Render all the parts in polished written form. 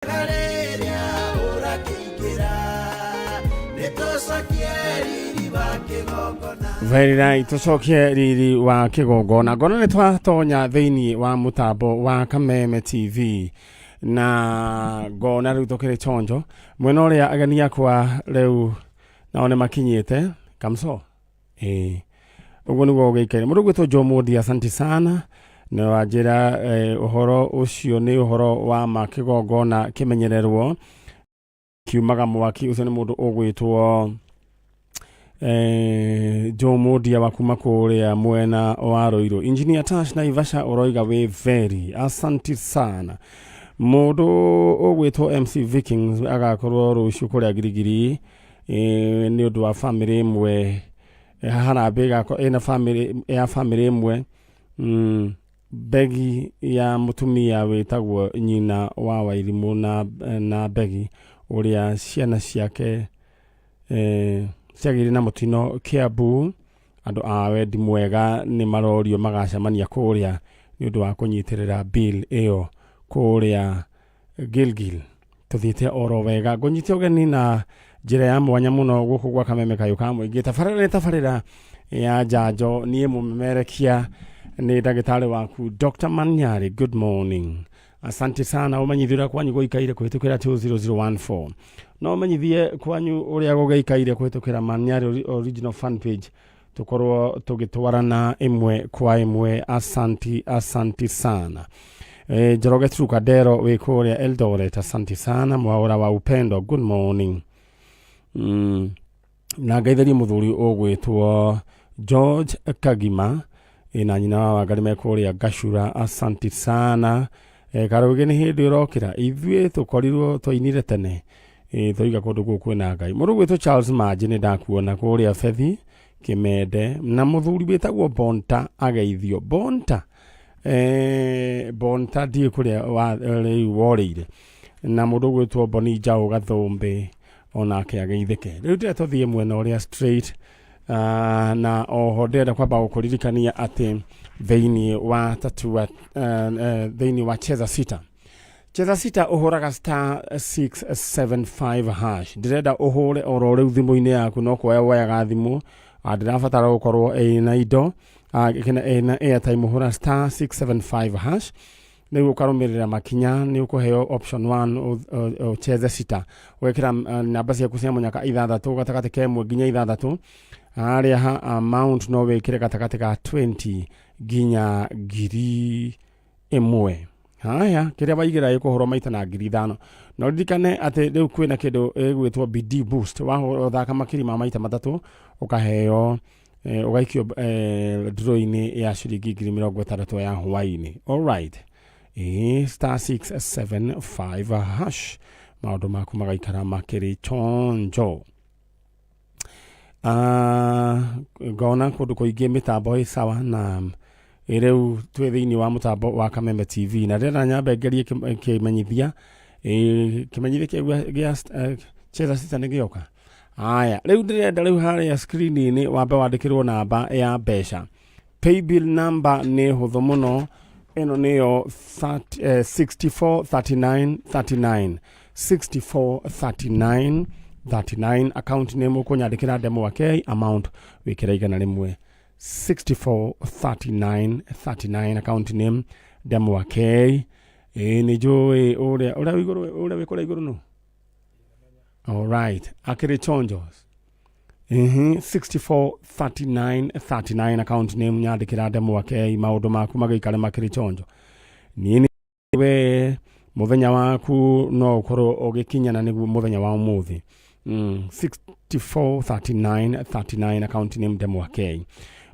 Rĩrĩa ũrakĩingĩra nĩtũcokie riri wa kĩgongona. Very right, tũcokie riri wa kĩgongona. Ngona nĩ twatonya thĩinĩ wa mũtambo wa Kameme TV na ngona rĩu tũkĩrĩ chonjo mwena ũrĩa ageni akwa rĩu nao nĩ makinyĩte kamso. Ĩĩ, ũguo nĩguo gũgĩikaire. Mũndũ ũgwĩtwo Joe Modi, asante sana nĩ wanjĩra ũhoro ũcio nĩ ũhoro wa ma, kĩgongona kĩmenyererwo kiumaga mwaki. Ũcio nĩ mũndũ ũgwĩtwo Joe Modia wa kuma kũrĩa mwena wa Ruiru. Engineer Tash Naivasha ũroiga wĩ very asanti sana. Mũndũ ũgwĩtwo MC Vikings agakorwo rũciũ kũrĩa Girigiri nĩ ũndũ wa bamĩrĩ ĩmwe, harambĩ ĩgakorwo ĩna bamĩrĩ ya bamĩrĩ ĩmwe, Begi ya mũtumia wĩtagwo nyina wa Wairimũ na Begi ũrĩa ciana ciake ciagĩire na mũtino Kiambu. Andũ a wendi mwega nĩ marorio magacemania kũrĩa nĩ ũndũ wa kũnyitĩrĩra bill ĩyo kũrĩa Gilgil. Tũthiĩte oro wega, ngũnyite ũgeni na njĩra ya mwanya mũno gũkũ gwa Kameme Kayũ ka Mũingĩ. Tabarĩra nĩ tabarĩra ya njanjo. Niĩ mũmemerekia nĩ ndagĩtarĩ waku Dr. Manyari. Good morning, asante sana. Ũmenyithie ũrĩa kwanyu gũikaire kũhĩtũkĩra 20014. No ũmenyithie kwanyu ũrĩa gũgĩikaire kũhĩtũkĩra Manyari original fan page, tũkorwo tũgĩtwarana ĩmwe kwa ĩmwe. Asanti, asanti sana. Njoroge Trukadero wĩ kũrĩa Eldoret, asanti sana. Mwaũra wa Upendo, good morning. Na ngeithĩrie mũthuri ũgwĩtwo George Kagima na nyina wa Wangari me kũrĩa Gacura, asanti sana. Karũgĩ nĩ hĩndĩ ũrokĩra, ithuĩ tũkorirwo twainire tene, tũiga kũndũ kũu kwĩna Ngai. Mũndũ ũgwĩtwo Charles Manji nĩ ndakuona kũrĩa Bethi Kĩmende, na mũthuri wĩtagwo Bonta ageithio. Bonta, Bonta ndiĩ kũrĩa rĩu worĩire, na mũndũ ũgwĩtwo Boni Njaũ Gathũmbĩ onake ageithĩke. Rĩu ndĩrenda tũthiĩ mwena ũrĩa straight, na oho ndĩrenda kwamba gũkũririkania atĩ thĩinĩ wa tatua, thĩinĩ wa Cheza Sita, Cheza Sita ũhũraga star 675 hash. Ndĩrenda ũhũre oro rĩu thimũ-inĩ yaku, no kuoya woyaga thimũ. Ndĩrabatara gũkorwo ĩna indo, kana ĩna airtime. Ũhũra star 675 hash, rĩu ũkarũmĩrĩra makinya, nĩ ũkũheo option 1, ucheze sita. Ũgekĩra namba ciaku cia mũnyaka ithathatũ, gatagatĩ ka 1 nginya 6. Harĩa ha amount no wĩkĩre gatagatĩ ka 20 nginya 1000. Haya, kĩrĩa waigĩra ĩkũhũrwo maita na 5000. No ririkane atĩ rĩu kwĩna kĩndũ ĩgwĩtwo BD boost. Wathaka makiri ma maita 3 ũkaheo, ũgaikio draw-inĩ ya ciringi 60,000 ya hwaĩ-inĩ. Alright, star 675 hash, maũndũ maku magaikara makĩrĩ chonjo. Ngona kũndũ kũingĩ mĩtambo ĩ sawa, na rĩu twĩ thĩinĩ wa mũtambo wa Kameme TV, na ndĩrenda nyambe ngerie kĩmenyithia, kĩmenyithia kĩu gĩa Cheza Sita nĩ gĩoka. Haya, rĩu ndĩrenda rĩu harĩa screen-inĩ wambe wandĩkĩrwo namba ya mbeca. Paybill number nĩ hũthũ mũno, ĩno nĩyo 64 39 39, 64 39 39. Account name ũkũnyandĩkĩra ndemwa K, amount wĩkĩre 100. 64 39 39, account name ndemwa K. Ĩ nĩ njũĩ ũrĩa wĩ igũrũ, ũrĩa wĩ kũrĩa igũrũ nũ. Alright, akĩrĩ chonjo. 64 39 39, account name nyandĩkĩra ndemwa K, maũndũ maku magĩikare makĩrĩ chonjo. Niĩ nĩ we mũthenya waku no ũkorwo ũgĩkinya na nĩguo mũthenya wa ũmũthĩ. 64 39 39, account name ndemwa K.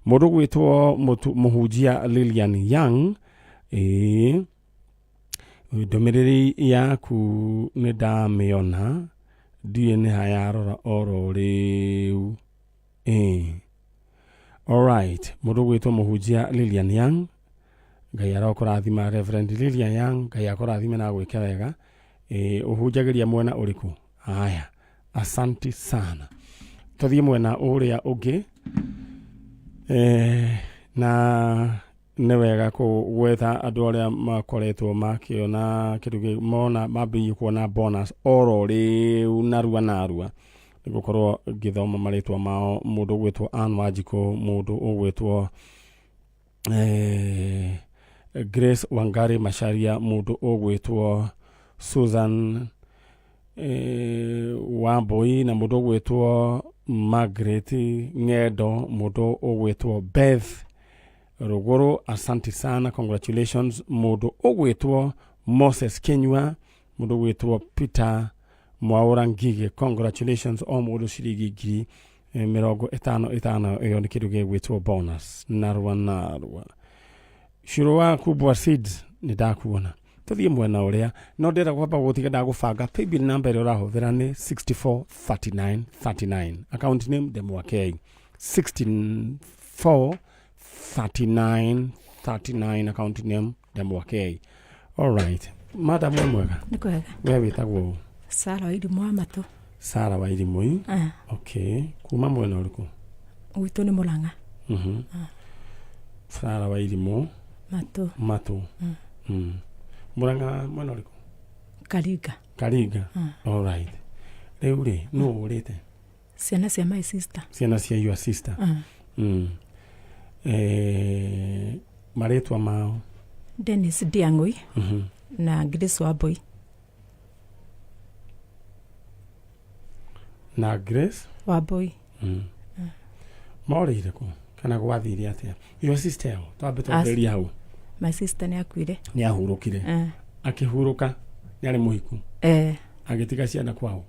Mũndũ gwĩtwo mũhunjia Lilian Young, ĩĩ, ndũmĩrĩri yaku nĩ ndamĩona, ndiũĩ nĩ ha yarora oro rĩu. Ĩĩ, alright, mũndũ gwĩtwo mũhunjia Lilian Young, Ngai arokũrathima. Reverend Lilian Young, Ngai akũrathime na agwĩke wega. Ĩĩ, ũhunjagĩria mwena ũrĩkũ? Haya, asanti sana. Tũthiĩ mwena ũrĩa ũngĩ, na Nĩ wega kũgweta andũ arĩa makoretwo makĩona kĩndũ mona mambĩrĩirie kuona bonus oro rĩu narua narua, nĩ gũkorwo ngĩthoma marĩtwa mao, mũndũ ũgwĩtwo Ann Wanjikũ, mũndũ ũgwĩtwo Grace Wangari Macharia, mũndũ ũgwĩtwo Susan Wambui, na mũndũ ũgwĩtwo Margaret Ng'endo, mũndũ ũgwĩtwo Beth Rũgũrũ, asante sana, congratulations. Mũndũ ũgwĩtwo Moses Kinyua, mũndũ ũgwĩtwo Peter Mwaũra Ngige, congratulations. O mũndũ ciringi ngiri 50 ĩtano, ĩyo nĩ kĩndũ gĩgwĩtwo bonus narua narua. Cũrũ wa Kubwa Seeds, nĩ ndakuona. Tũthiĩ mwena ũrĩa no ndĩrenda kwamba gũtiga ndagũbanga. Paybill number ĩrĩa ũrahũthĩra nĩ 643939, account name Ndemwakei, 64 39 39, account name Ndemwakei. Alright, madam, we mwega? Nĩ kwega. We wĩtagwo ũ? Sara wa Irimũ wa Matũ. Sara wa Irimũ. Ah. Okay, kuma mwena ũrĩkũ? Gwitũ nĩ Mũrang'a. Sara wa Irimũ Matũ. Matũ. Mũrang'a mwena ũrĩkũ? Karinga. Karinga. Alright, rĩu rĩ, nũ ũrĩte? Ciana cia my sister. Ciana cia your sister. Marĩtwa mao? Dennis Ndiang'ui na Grace Wambui. Na Grace Wambui. Morĩire kũ kana gwathire atĩa? Your sister ĩyo, twambe twambĩrĩrie hau. My sister nĩ akuire. Nĩ ahurũkire? Akĩhurũka nĩ arĩ mũhiku? Eh. Agĩtiga ciana kwao?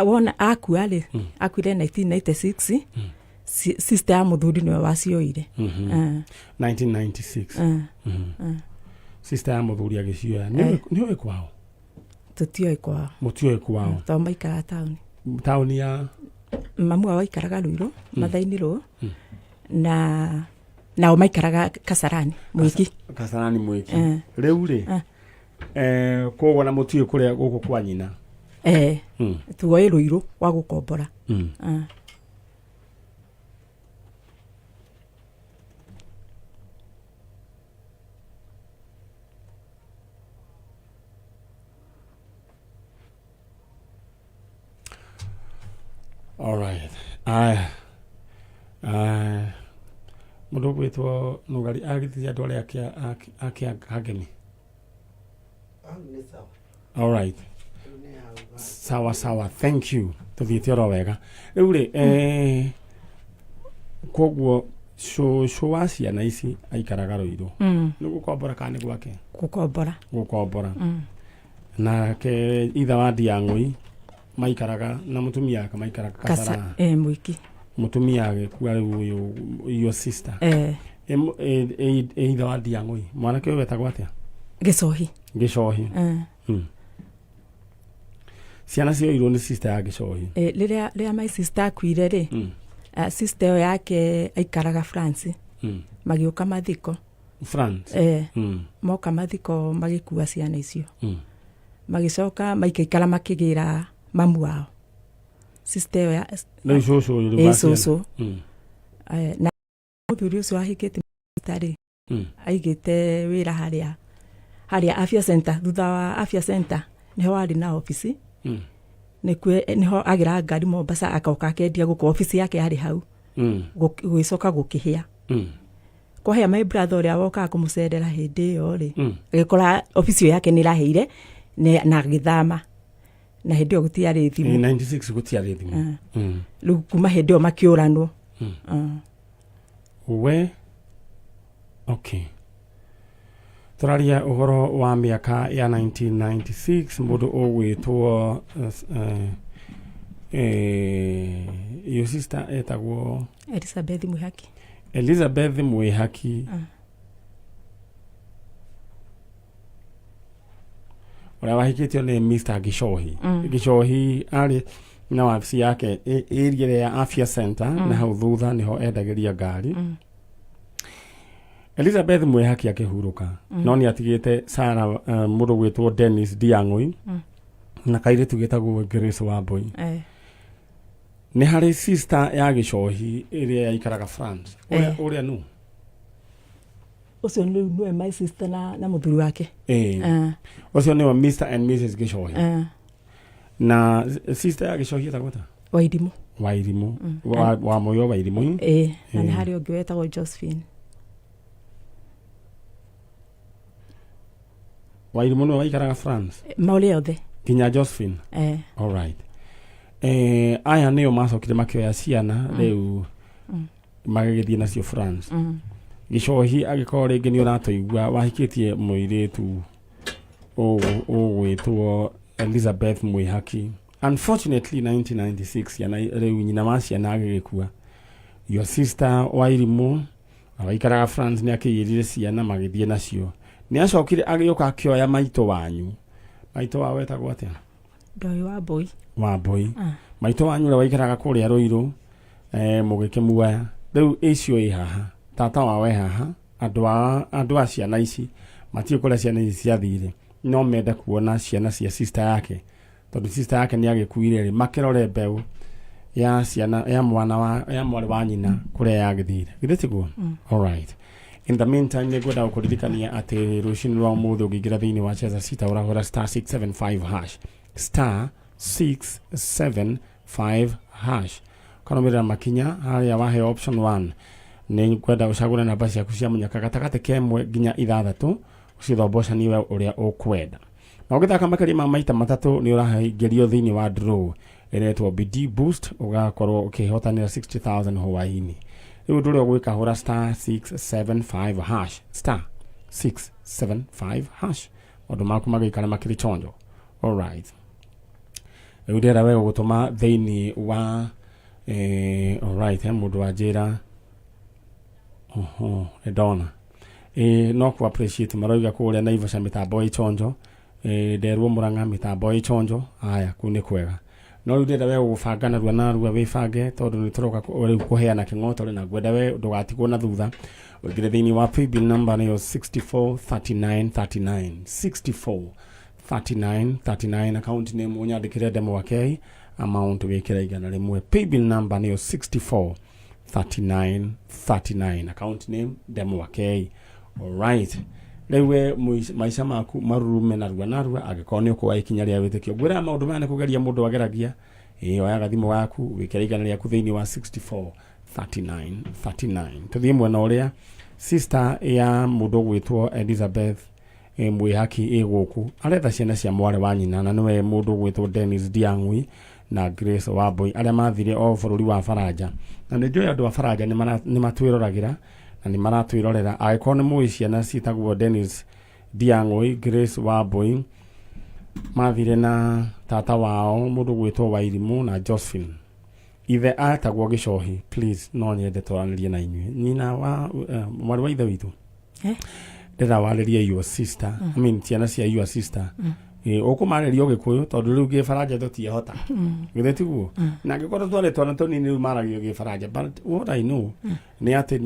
Wona akua rĩ, akuire 1996. Sister ya mũthuri nĩwe wacioire. 1996. Sister ya mũthuri agĩcioya. Nĩ ũĩ kwao? Tũtioĩ kwao. Mũtiũĩ kwao? Tondũ maikaraga taũni. Taũni ya? Mamu wao aikaraga Ruiru, Mathaini rũ, na nao maikaraga Kasarani Mwiki. Kasarani Mwiki. Rĩu rĩ, koguo na mũtiũĩ kũrĩa gũkũ kwa nyina? Eh. Tuoĩ Ruiru gwa gũkombora. Alright. Aya. Aya. Mũndũ ũgwĩtwo Nũgari agithia andũ arĩa akia Kangemi. Hau nĩ sawa. Alright. Rĩu nĩ hau. Sawa sawa, thank you. Tũthiĩte oro wega. Rĩu rĩ, koguo cũcũ wa ciana ici aikaraga Rũirũ. Nĩ gũkombora kana nĩ gwake? Gũkombora. Gũkombora. Nake ithe wa Ndiang'ui maikaraga na mũtumia wake maikaraga Kasara? Mwiki. Mũtumia agĩkua rĩu ũyũ your sister. Eh. Ithe wa Ndiang'ui mwanake ũyũ wetagwo atĩa? Gĩcohi. Gĩcohi. Ciana cioirwo nĩ sister ya Gĩcohi? Rĩrĩa my sister akuire rĩ, sister ĩyo yake aikaraga France. Magĩũka mathiko. France? Eh. Moka mathiko magĩkua ciana icio. Magĩcoka maikaikara makĩgĩra mamu wao. Sister ĩyo ya Rĩu cũcũ ũyũ rĩu Ĩ, wa ciana. cũcũ. Na mũthuri ũcio ahikĩte rĩ, aigĩte wĩra harĩa Afya Center, thutha wa Afya Center nĩho arĩ na obici. Nĩkuo nĩho agĩraga ngari Mombasa akoka akendia gũkũ, obici yake yarĩ hau. Gũgĩcoka gũkĩhĩa. Kwahĩa, my brother ũrĩa wokaga kũmũcerera hĩndĩ ĩyo rĩ, agĩkora obici ĩyo yake nĩ ĩrahĩire na agĩthama, na hĩndĩ ĩyo gũtiarĩ thimũ. 96 gũtiarĩ thimũ. Rĩu kuma hĩndĩ ĩyo makĩũranwo. We okay, tũraria ũhoro wa mĩaka ya 1996. Mũndũ ũgwĩtwo your sister etagwo? Elizabeth Mwihaki. Elizabeth Mwihaki, ũrĩa wahikĩtio nĩ Mr. Gichohi. Gichohi arĩ na wabici yake area ĩrĩa ya Afya Center, na hau thutha nĩho endagĩria ngari. Elizabeth Mwihaki akĩhurũka, no nĩ atigĩte Sara, mũndũ gwĩtwo Dennis Ndiang'ui, na kairĩtu gĩtagwo Grace Wambui. Nĩ harĩ sister ya Gĩcohi ĩrĩa yaikaraga France. Ũrĩa Eh. ũrĩa nũ? Ũcio rĩu nĩwe my sister na mũthuri wake. Eh. Ah, Ũcio nĩwe Mr and Mrs Gĩcohi. ah, Na sister ya Gĩcohi ĩtagwo atĩa? Wairimũ. Wairimũ. Wa Moyo Wairimũ. Ĩĩ, na nĩ Eh. harĩ ũngĩ wetagwo Josephine. Wairimũ nĩwe waikaraga France. Maũrĩ othe. Nginya Josephine. Eh. All right. Eh, aya nĩo macokire makĩoya ciana rĩu magĩgĩthiĩ nacio France. Gĩcohi angĩkorwo rĩngĩ nĩ ũratũigua wahikĩtie mũirĩtu ũgwĩtwo Elizabeth Mwĩhaki. Unfortunately 1996 ciana rĩu nyina wa ciana agĩgĩkua. Your sister Wairimũ waikaraga France nĩ akĩiyĩrire ciana magĩthiĩ nacio. Nĩ acokire agĩũka akĩoya maitũ wanyu. Maitũ wao wetagwo atĩa? Ndoĩ wa Mbũi. Wa Mbũi. Ah. Maitũ wanyu ũrĩa waikaraga kũrĩa Rũirũ mũgĩkĩmuoya. Rĩu icio ĩ haha, tata wao e haha, andũ a ciana ici matiũĩ kũrĩa ciana ici ciathire, no mende kuona ciana cia sister yake, tondũ sister yake nĩ agĩkuire rĩ, makĩrore mbeũ ya ciana ya mwana wa ya mwarĩ wa nyina kũrĩa yagĩthire. Githĩ tiguo? All right. In the meantime nĩ ngwenda gũkũririkania atĩ rũcinĩ rwa ũmũthĩ ũngĩingĩra thĩinĩ wa Cheza Sita ũrahũra star 675 hash, star 675 hash, ũkarũmĩrĩra makinya harĩa waheo option 1. Nĩ ngwenda ũcagũre namba ciaku cia mũnyaka gatagatĩ ka ĩmwe nginya ithathatũ, ũcithombocanie we ũrĩa ũkwenda, na ũgĩthaka makĩria ma maita matatũ nĩ ũraingĩrio thĩinĩ wa draw ĩretwo BD Boost, ũgakorwo ũkĩhotanĩra 60,000 hwaĩ-inĩ. Rĩu ũndũ ũrĩa ũgwĩka, hũra star 675 hash, star 675 hash, maũndũ maku magĩikara makĩrĩ chonjo. Alright, rĩu ndĩrenda we gũgũtũma thĩinĩ wa alright, he mũndũ wanjĩra oho nĩ ndona no ku appreciate maroiga kũrĩa Naivasha mĩtambo ĩ chonjo, nderwo Mũrang'a mĩtambo ĩ chonjo. Aya, kũu nĩ kwega, no rĩu ndĩrenda we gũbanga narua narua, wĩbange tondũ nĩ tũroka rĩu kũheana kĩng'otore, na ngwenda we ndũgatigwo na thutha. Ũingĩre thĩinĩ wa paybill number nĩyo 643939, 643939, account name ũnyandĩkĩre Ndemwa K, amount wĩkĩre 100. Paybill number nĩyo 643939, account name Ndemwa K. Alright, rĩu we maica maku marurume narua narua angĩkorwo nĩ ũkuoya ikinya rĩa wĩtĩkio. Ngwĩra maũndũ maya nĩ kũgeria mũndũ ageragia. Ĩĩ, oya gathimũ gaku wĩkĩre 100 rĩaku thĩinĩ wa 64 39 39. Tũthiĩ mwena ũrĩa sister ya mũndũ ũgwĩtwo Elizabeth Mwĩhaki ĩ gũkũ aretha ciana cia mwarĩ wa nyina, na nĩwe mũndũ ũgwĩtwo Dennis Diang'ui na Grace Wambui, arĩa mathire o bũrũri wa Faranja. Na nĩ njũĩ andũ a Faranja nĩ matwĩroragĩra na nĩ maratwĩrorera. Angĩkorwo nĩ mũĩ ciana ciĩtagwo Dennis Diang'ui, Grace Wambui, mathire na tata wao mũndũ ũgwĩtwo Wairimũ na Josephine, ithe atagwo Gĩcohi. Please, no nyende twaranĩrie na inyuĩ, nyina wa mwarĩ wa ithe witũ. Eh? Ndĩra warĩrie your sister, I mean ciana cia your sister. Ũkũmarĩria Ũgĩkũyũ tondũ rĩu Gĩbaranja tũtiehota, githĩ tiguo? Na angĩkorwo twarĩ twana tũnini rĩu maragio Gĩbaranja, but what I know nĩ atĩ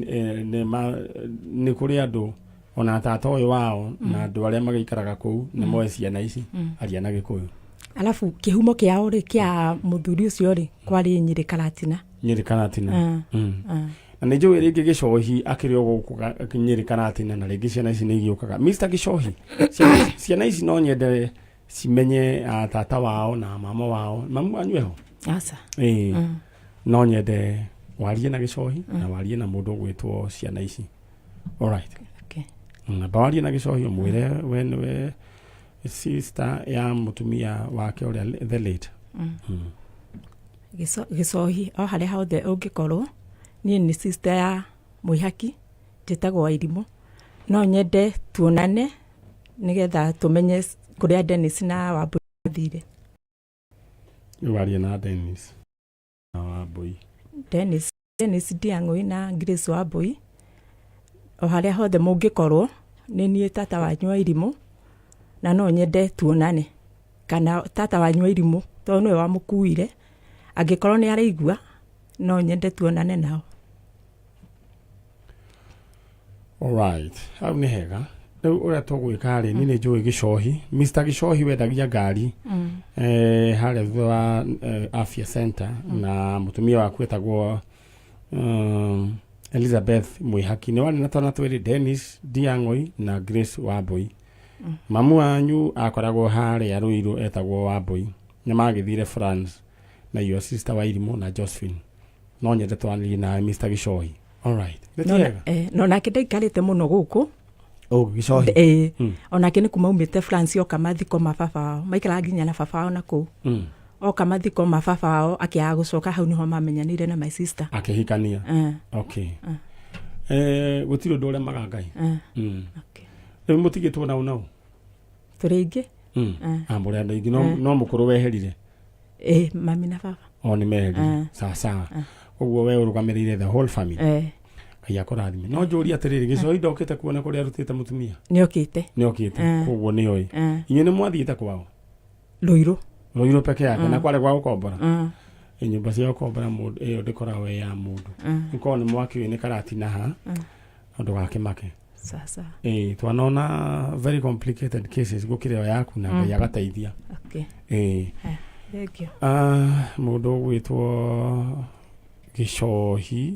nĩ kũrĩ andũ ona tata ũyũ wao na andũ arĩa magĩikaraga kũu nĩ moĩ ciana ici. Aria na Gĩkũyũ. Alafu kĩhumo kĩao rĩ, kĩa mũthuri ũcio rĩ, kwarĩ Nyĩrĩ Karatina. Nyĩrĩ Karatina. Ah. Ah. Na nĩ njũĩ rĩngĩ Gĩcohi akĩrĩ o gũkũ Nyĩrĩ Karatina, na rĩngĩ ciana ici nĩ igĩũkaga. Mr Gĩcohi, ciana ici no nyende cimenye tata wao na mama wao. Mamu wanyu eho? Aca. Ĩĩ, no nyende warie na Gĩcohi na warie na mũndũ ũgwĩtwo ciana ici. Alright. Okay. Namba warie na Gĩcohi ũmwĩre we nĩwe sister ya mũtumia wake ũrĩa the late. Gĩcohi, o harĩa hothe ũngĩkorwo, niĩ nĩ sister ya Mwĩhaki, njĩtagwo Wairimũ. No nyende tuonane nĩgetha tũmenye kũrĩa Dennis na Wambui mathire. Rĩu warie na Dennis na Wambui. Dennis Ndiang'ui na Grace Wambui, o harĩa hothe mũngĩkorwo, nĩ niĩ tata wanyu Wairimũ, na no nyende tuonane, kana tata wanyu Wairimũ, tondũ nĩwe wamũkuire, angĩkorwo nĩ araigua, no nyende tuonane nao. Alright, hau nĩ hega. Rĩu ũrĩa tũgwĩka rĩ, niĩ nĩ njũĩ Gĩcohi, Mr Gĩcohi wendagia ngari harĩa thutha wa Afya Center, na mũtumia waku etagwo Elizabeth Mwĩhaki. Nĩ warĩ na twana twĩrĩ, Dennis Ndiang'oi na Grace Wambui. Mamu wanyu akoragwo harĩa Ruiru, etagwo Wambui. Nĩ magĩthire France na your sister Wairimũ na Josephine. No nyende twanĩrie nawe, Mr Gĩcohi. Alright, nĩ No, tiega. No nake ndaikarĩte mũno gũkũ. Oh, Gĩcohi. Onake nĩ kuma aumĩte France, oka mathiko ma baba wao. Maikaraga nginya na baba wao na kũu. Oka mathiko ma baba wao, akĩaga gũcoka. Hau nĩho mamenyanĩire na my sister. Akĩhikania. Okay, gũtirĩ ũndũ ũremaga Ngai. Rĩu mũtigĩtwo nau nau? Tũrĩ aingĩ. Ah, mũrĩ andũ aingĩ, no mũkũrũ weherire? Ĩ, mami na baba. O nĩ meherire. Sawa sawa, ũguo we ũrũgamĩrĩire the whole family. Ngai akũrathime. No njũrie atĩrĩrĩ, Gĩcohi ndokĩte kuona kũrĩa arutĩte mũtumia? Nĩ okĩte. Nĩ okĩte, koguo nĩ oĩ. Inyuĩ nĩ mwathiĩte kwao? Rũirũ. Rũirũ peke yake, na kwarĩ gwa gũkombora? Nyũmba cia gũkombora mũndũ ĩyo ndĩkoragwo ĩ ya mũndũ. Nĩkorwo nĩ mwaki ũyũ nĩ karatina ha, no ndũgakĩmake. Sasa. Ĩĩ, twanona very complicated cases gũkĩra ĩyo yaku, na Ngai agateithia. Ĩĩ. Thank you. Ah, mũndũ ũgwĩtwo Gĩcohi,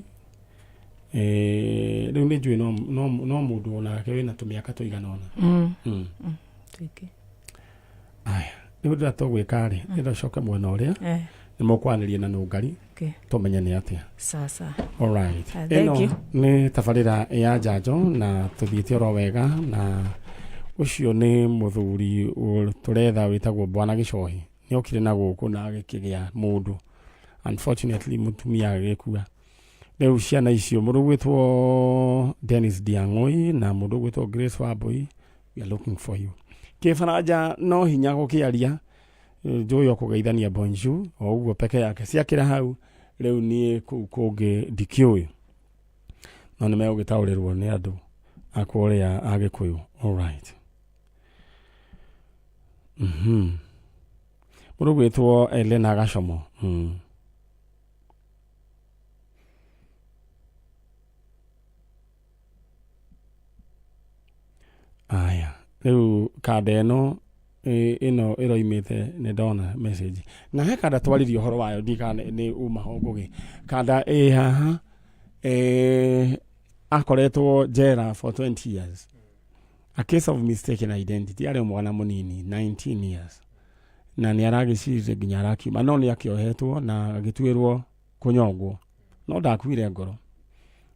rĩu nĩ njũĩ no mũndũ onake wĩna tũmĩaka tũigana ũna. Tũingĩ. Aya, rĩu ndĩra tũgwĩka rĩ, ndĩra coke mwena ũrĩa nĩ mũkwanĩria na nũngari, tũmenye nĩ atĩa. Sasa. Alright. Ah, thank Ĩno you. nĩ tabarĩra ya njanjo na tũthiĩte oro wega, na ũcio nĩ mũthuri tũretha wĩtagwo Bwana Gĩcohi. Nĩ okire na gũkũ na agĩkĩgĩa mũndũ, unfortunately mũtumia agĩkua. Rĩu ciana icio, mũndũ ũgwĩtwo Dennis Diang'oi na mũndũ ũgwĩtwo Grace Wambui, we are looking for you. Kĩbaranja no hinya gũkĩaria, njũĩ o kũgeithania bonjour o ũguo peke yake ciakĩra hau. Rĩu niĩ kũu kũngĩ ndikĩũĩ, no nĩ megũgĩtaũrĩrwo nĩ andũ a kũrĩa a Gĩkũyũ. Alright. Mũndũ ũgwĩtwo Elena Gacomo. Aya, rĩu kanda ĩno ĩno ĩroimĩte, nĩ ndona message na he kanda twaririe ũhoro wayo, ndiũĩ kana nĩ uma ho ngũgĩ. Kanda ĩ haha, akoretwo njera for 20 years, a case of mistaken identity. Arĩ mwana mũnini, 19 years, na nĩ aragĩcirire nginya arakiuma, no nĩ akĩohetwo na agĩtuĩrwo kũnyongwo, no ndakuire ngoro,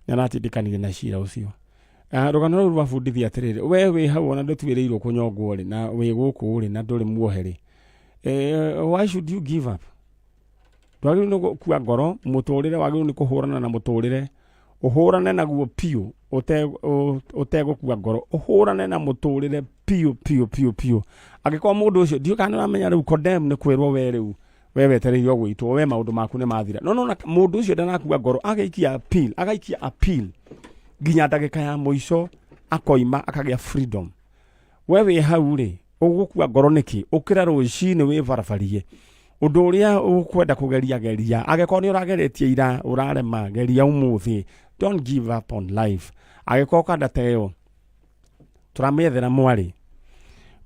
nĩ aratindĩkanire na cira ũcio. Rũgano rũu rwabundithia atĩrĩrĩ, we wĩ hau ona ndũtuĩrĩirwo kũnyongwo rĩ, na wĩ gũkũ rĩ, na ndũrĩ muohe rĩ, why should you give up? Ndwagĩrĩirwo nĩ gũkua ngoro. Mũtũrĩre wagĩrĩirwo nĩ kũhũrana na mũtũrĩre, ũhũrane naguo biũ ũtegũkua ngoro, ũhũrane na mũtũrĩre biũ biũ biũ biũ. Angĩkorwo mũndũ ũcio, ndiũĩ kana nĩ ũramenya, rĩu condemn nĩ kwĩrwo we rĩu we wetereire gũitwo, we maũndũ maku nĩ mathira, no nona mũndũ ũcio ndanakua ngoro, agaikia appeal, agaikia appeal nginya ndagĩka ya mũico, akoima akagĩa freedom. We wĩ hau rĩ, ũgũkua ngoro nĩkĩ? Ũkĩra rũcinĩ wĩ barabarie ũndũ ũrĩa ũkwenda kũgeria, geria. Angĩkorwo nĩ ũrageretie ira ũrarema, geria ũmũthĩ. Don't give up on life. Angĩkorwo kanda ta ĩyo tũramĩethera mwarĩ,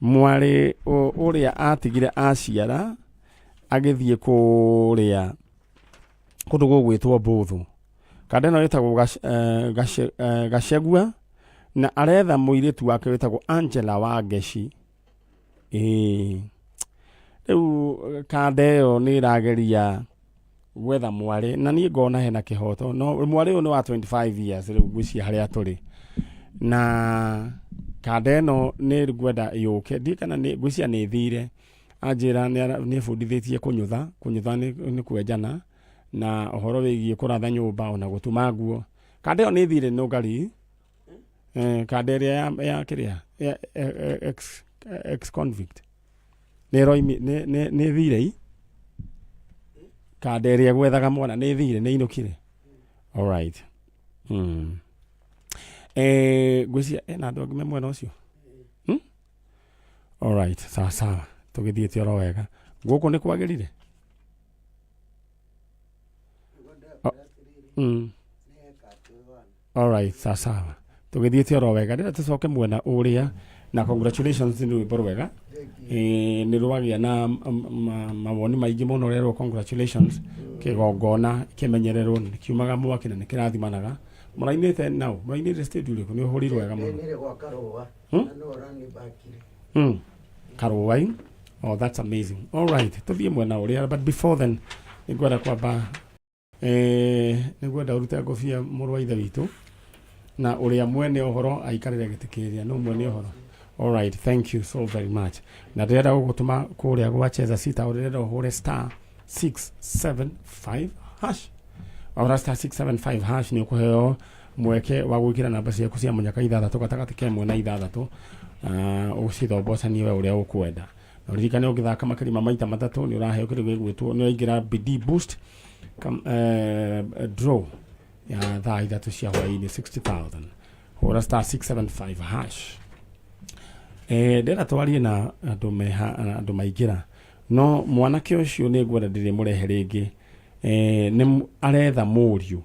mwarĩ ũrĩa atigire aciara agĩthiĩ kũrĩa kũndũ gũgwĩtwo Mbũthũ. Kanda ĩno ĩtagwo Gacegua, na aretha mũirĩtu wake wĩtagwo Angela Wangeci. Ĩĩ, rĩu kanda ĩyo nĩ ĩrageria gwetha mwarĩ, na niĩ ngona hena kĩhoto. No mwarĩ ũyũ nĩ wa 25 years rĩu, ngwĩciria harĩa tũrĩ na kanda ĩno nĩ ngwenda yũke, ndiũĩ kana nĩ ngwĩciria nĩ ĩthire. Anjĩra nĩ ebundithĩtie kũnyũtha. Kũnyũtha nĩ kwenjana na ũhoro wĩgiĩ kũratha nyũmba ona gũtuma nguo. Kanda ĩyo nĩ ĩthire nũngari, kanda ĩrĩa ya kĩrĩa ya ex convict nĩ ĩroimi, nĩ ĩthire i kanda ĩrĩa gwethaga mwana nĩ ĩthire, nĩ inũkire. Alright. Ngwĩciria ena andũ angĩ me mwena ũcio. Alright, sawa sawa, tũgĩthiĩte oro wega. Gũkũ nĩ kwagĩrire. Oh. Alright, sawa sawa. Tũgĩthiĩte oro wega. Ndĩrenda tũcoke mwena ũrĩa na congratulations nĩ rwĩmbo rwega. Nĩ rwagĩa na mawoni maingĩ mũno rerwo congratulations. Kĩgongona kĩmenyererwo nĩ kiumaga mwaki na nĩ kĩrathimanaga. Mũrainĩte nao, mũrainĩte studio ĩrĩkũ? Nĩ ũhũrirwo wega mũno. Ndainire gwa Karũa na no ũranibakire. Karũai. Oh, that's amazing. All right, tũthiĩ mwena ũrĩa, but before then nĩngwenda kwamba nĩngwenda ũrute ngũbia mũrũ wa ithe witũ na ũrĩa mwene ũhoro aikarĩre gĩtĩ kĩrĩa no mwene ũhoro. All right, thank you so very much. Na ndĩrenda gũgũtũma kũrĩa gwa Cheza Sita, ũrenda ũhũre star 675 hash. Wahũra star 675 hash nĩ ũkũheo mweke wa gwĩkĩra namba ciaku cia mũnyaka ithathatũ gatagatĩ ka ĩmwe na ithathatũ, ũcithombocanie we ũrĩa ũkwenda. Na ũririkane ũngĩthaka makĩria ma maita matatũ nĩ ũraheo kĩndũ gĩgwĩtwo nĩ ũraingĩra bidii boost draw ya thaa ithatũ cia hwaĩ-inĩ 60,000. Hũra star 675 hash. Ndĩrenda twarie na andũ meha andũ maingĩra no mwanake ũcio nĩ ngwenda ndĩrĩmũrehe rĩngĩ. Nĩ aretha mũriũ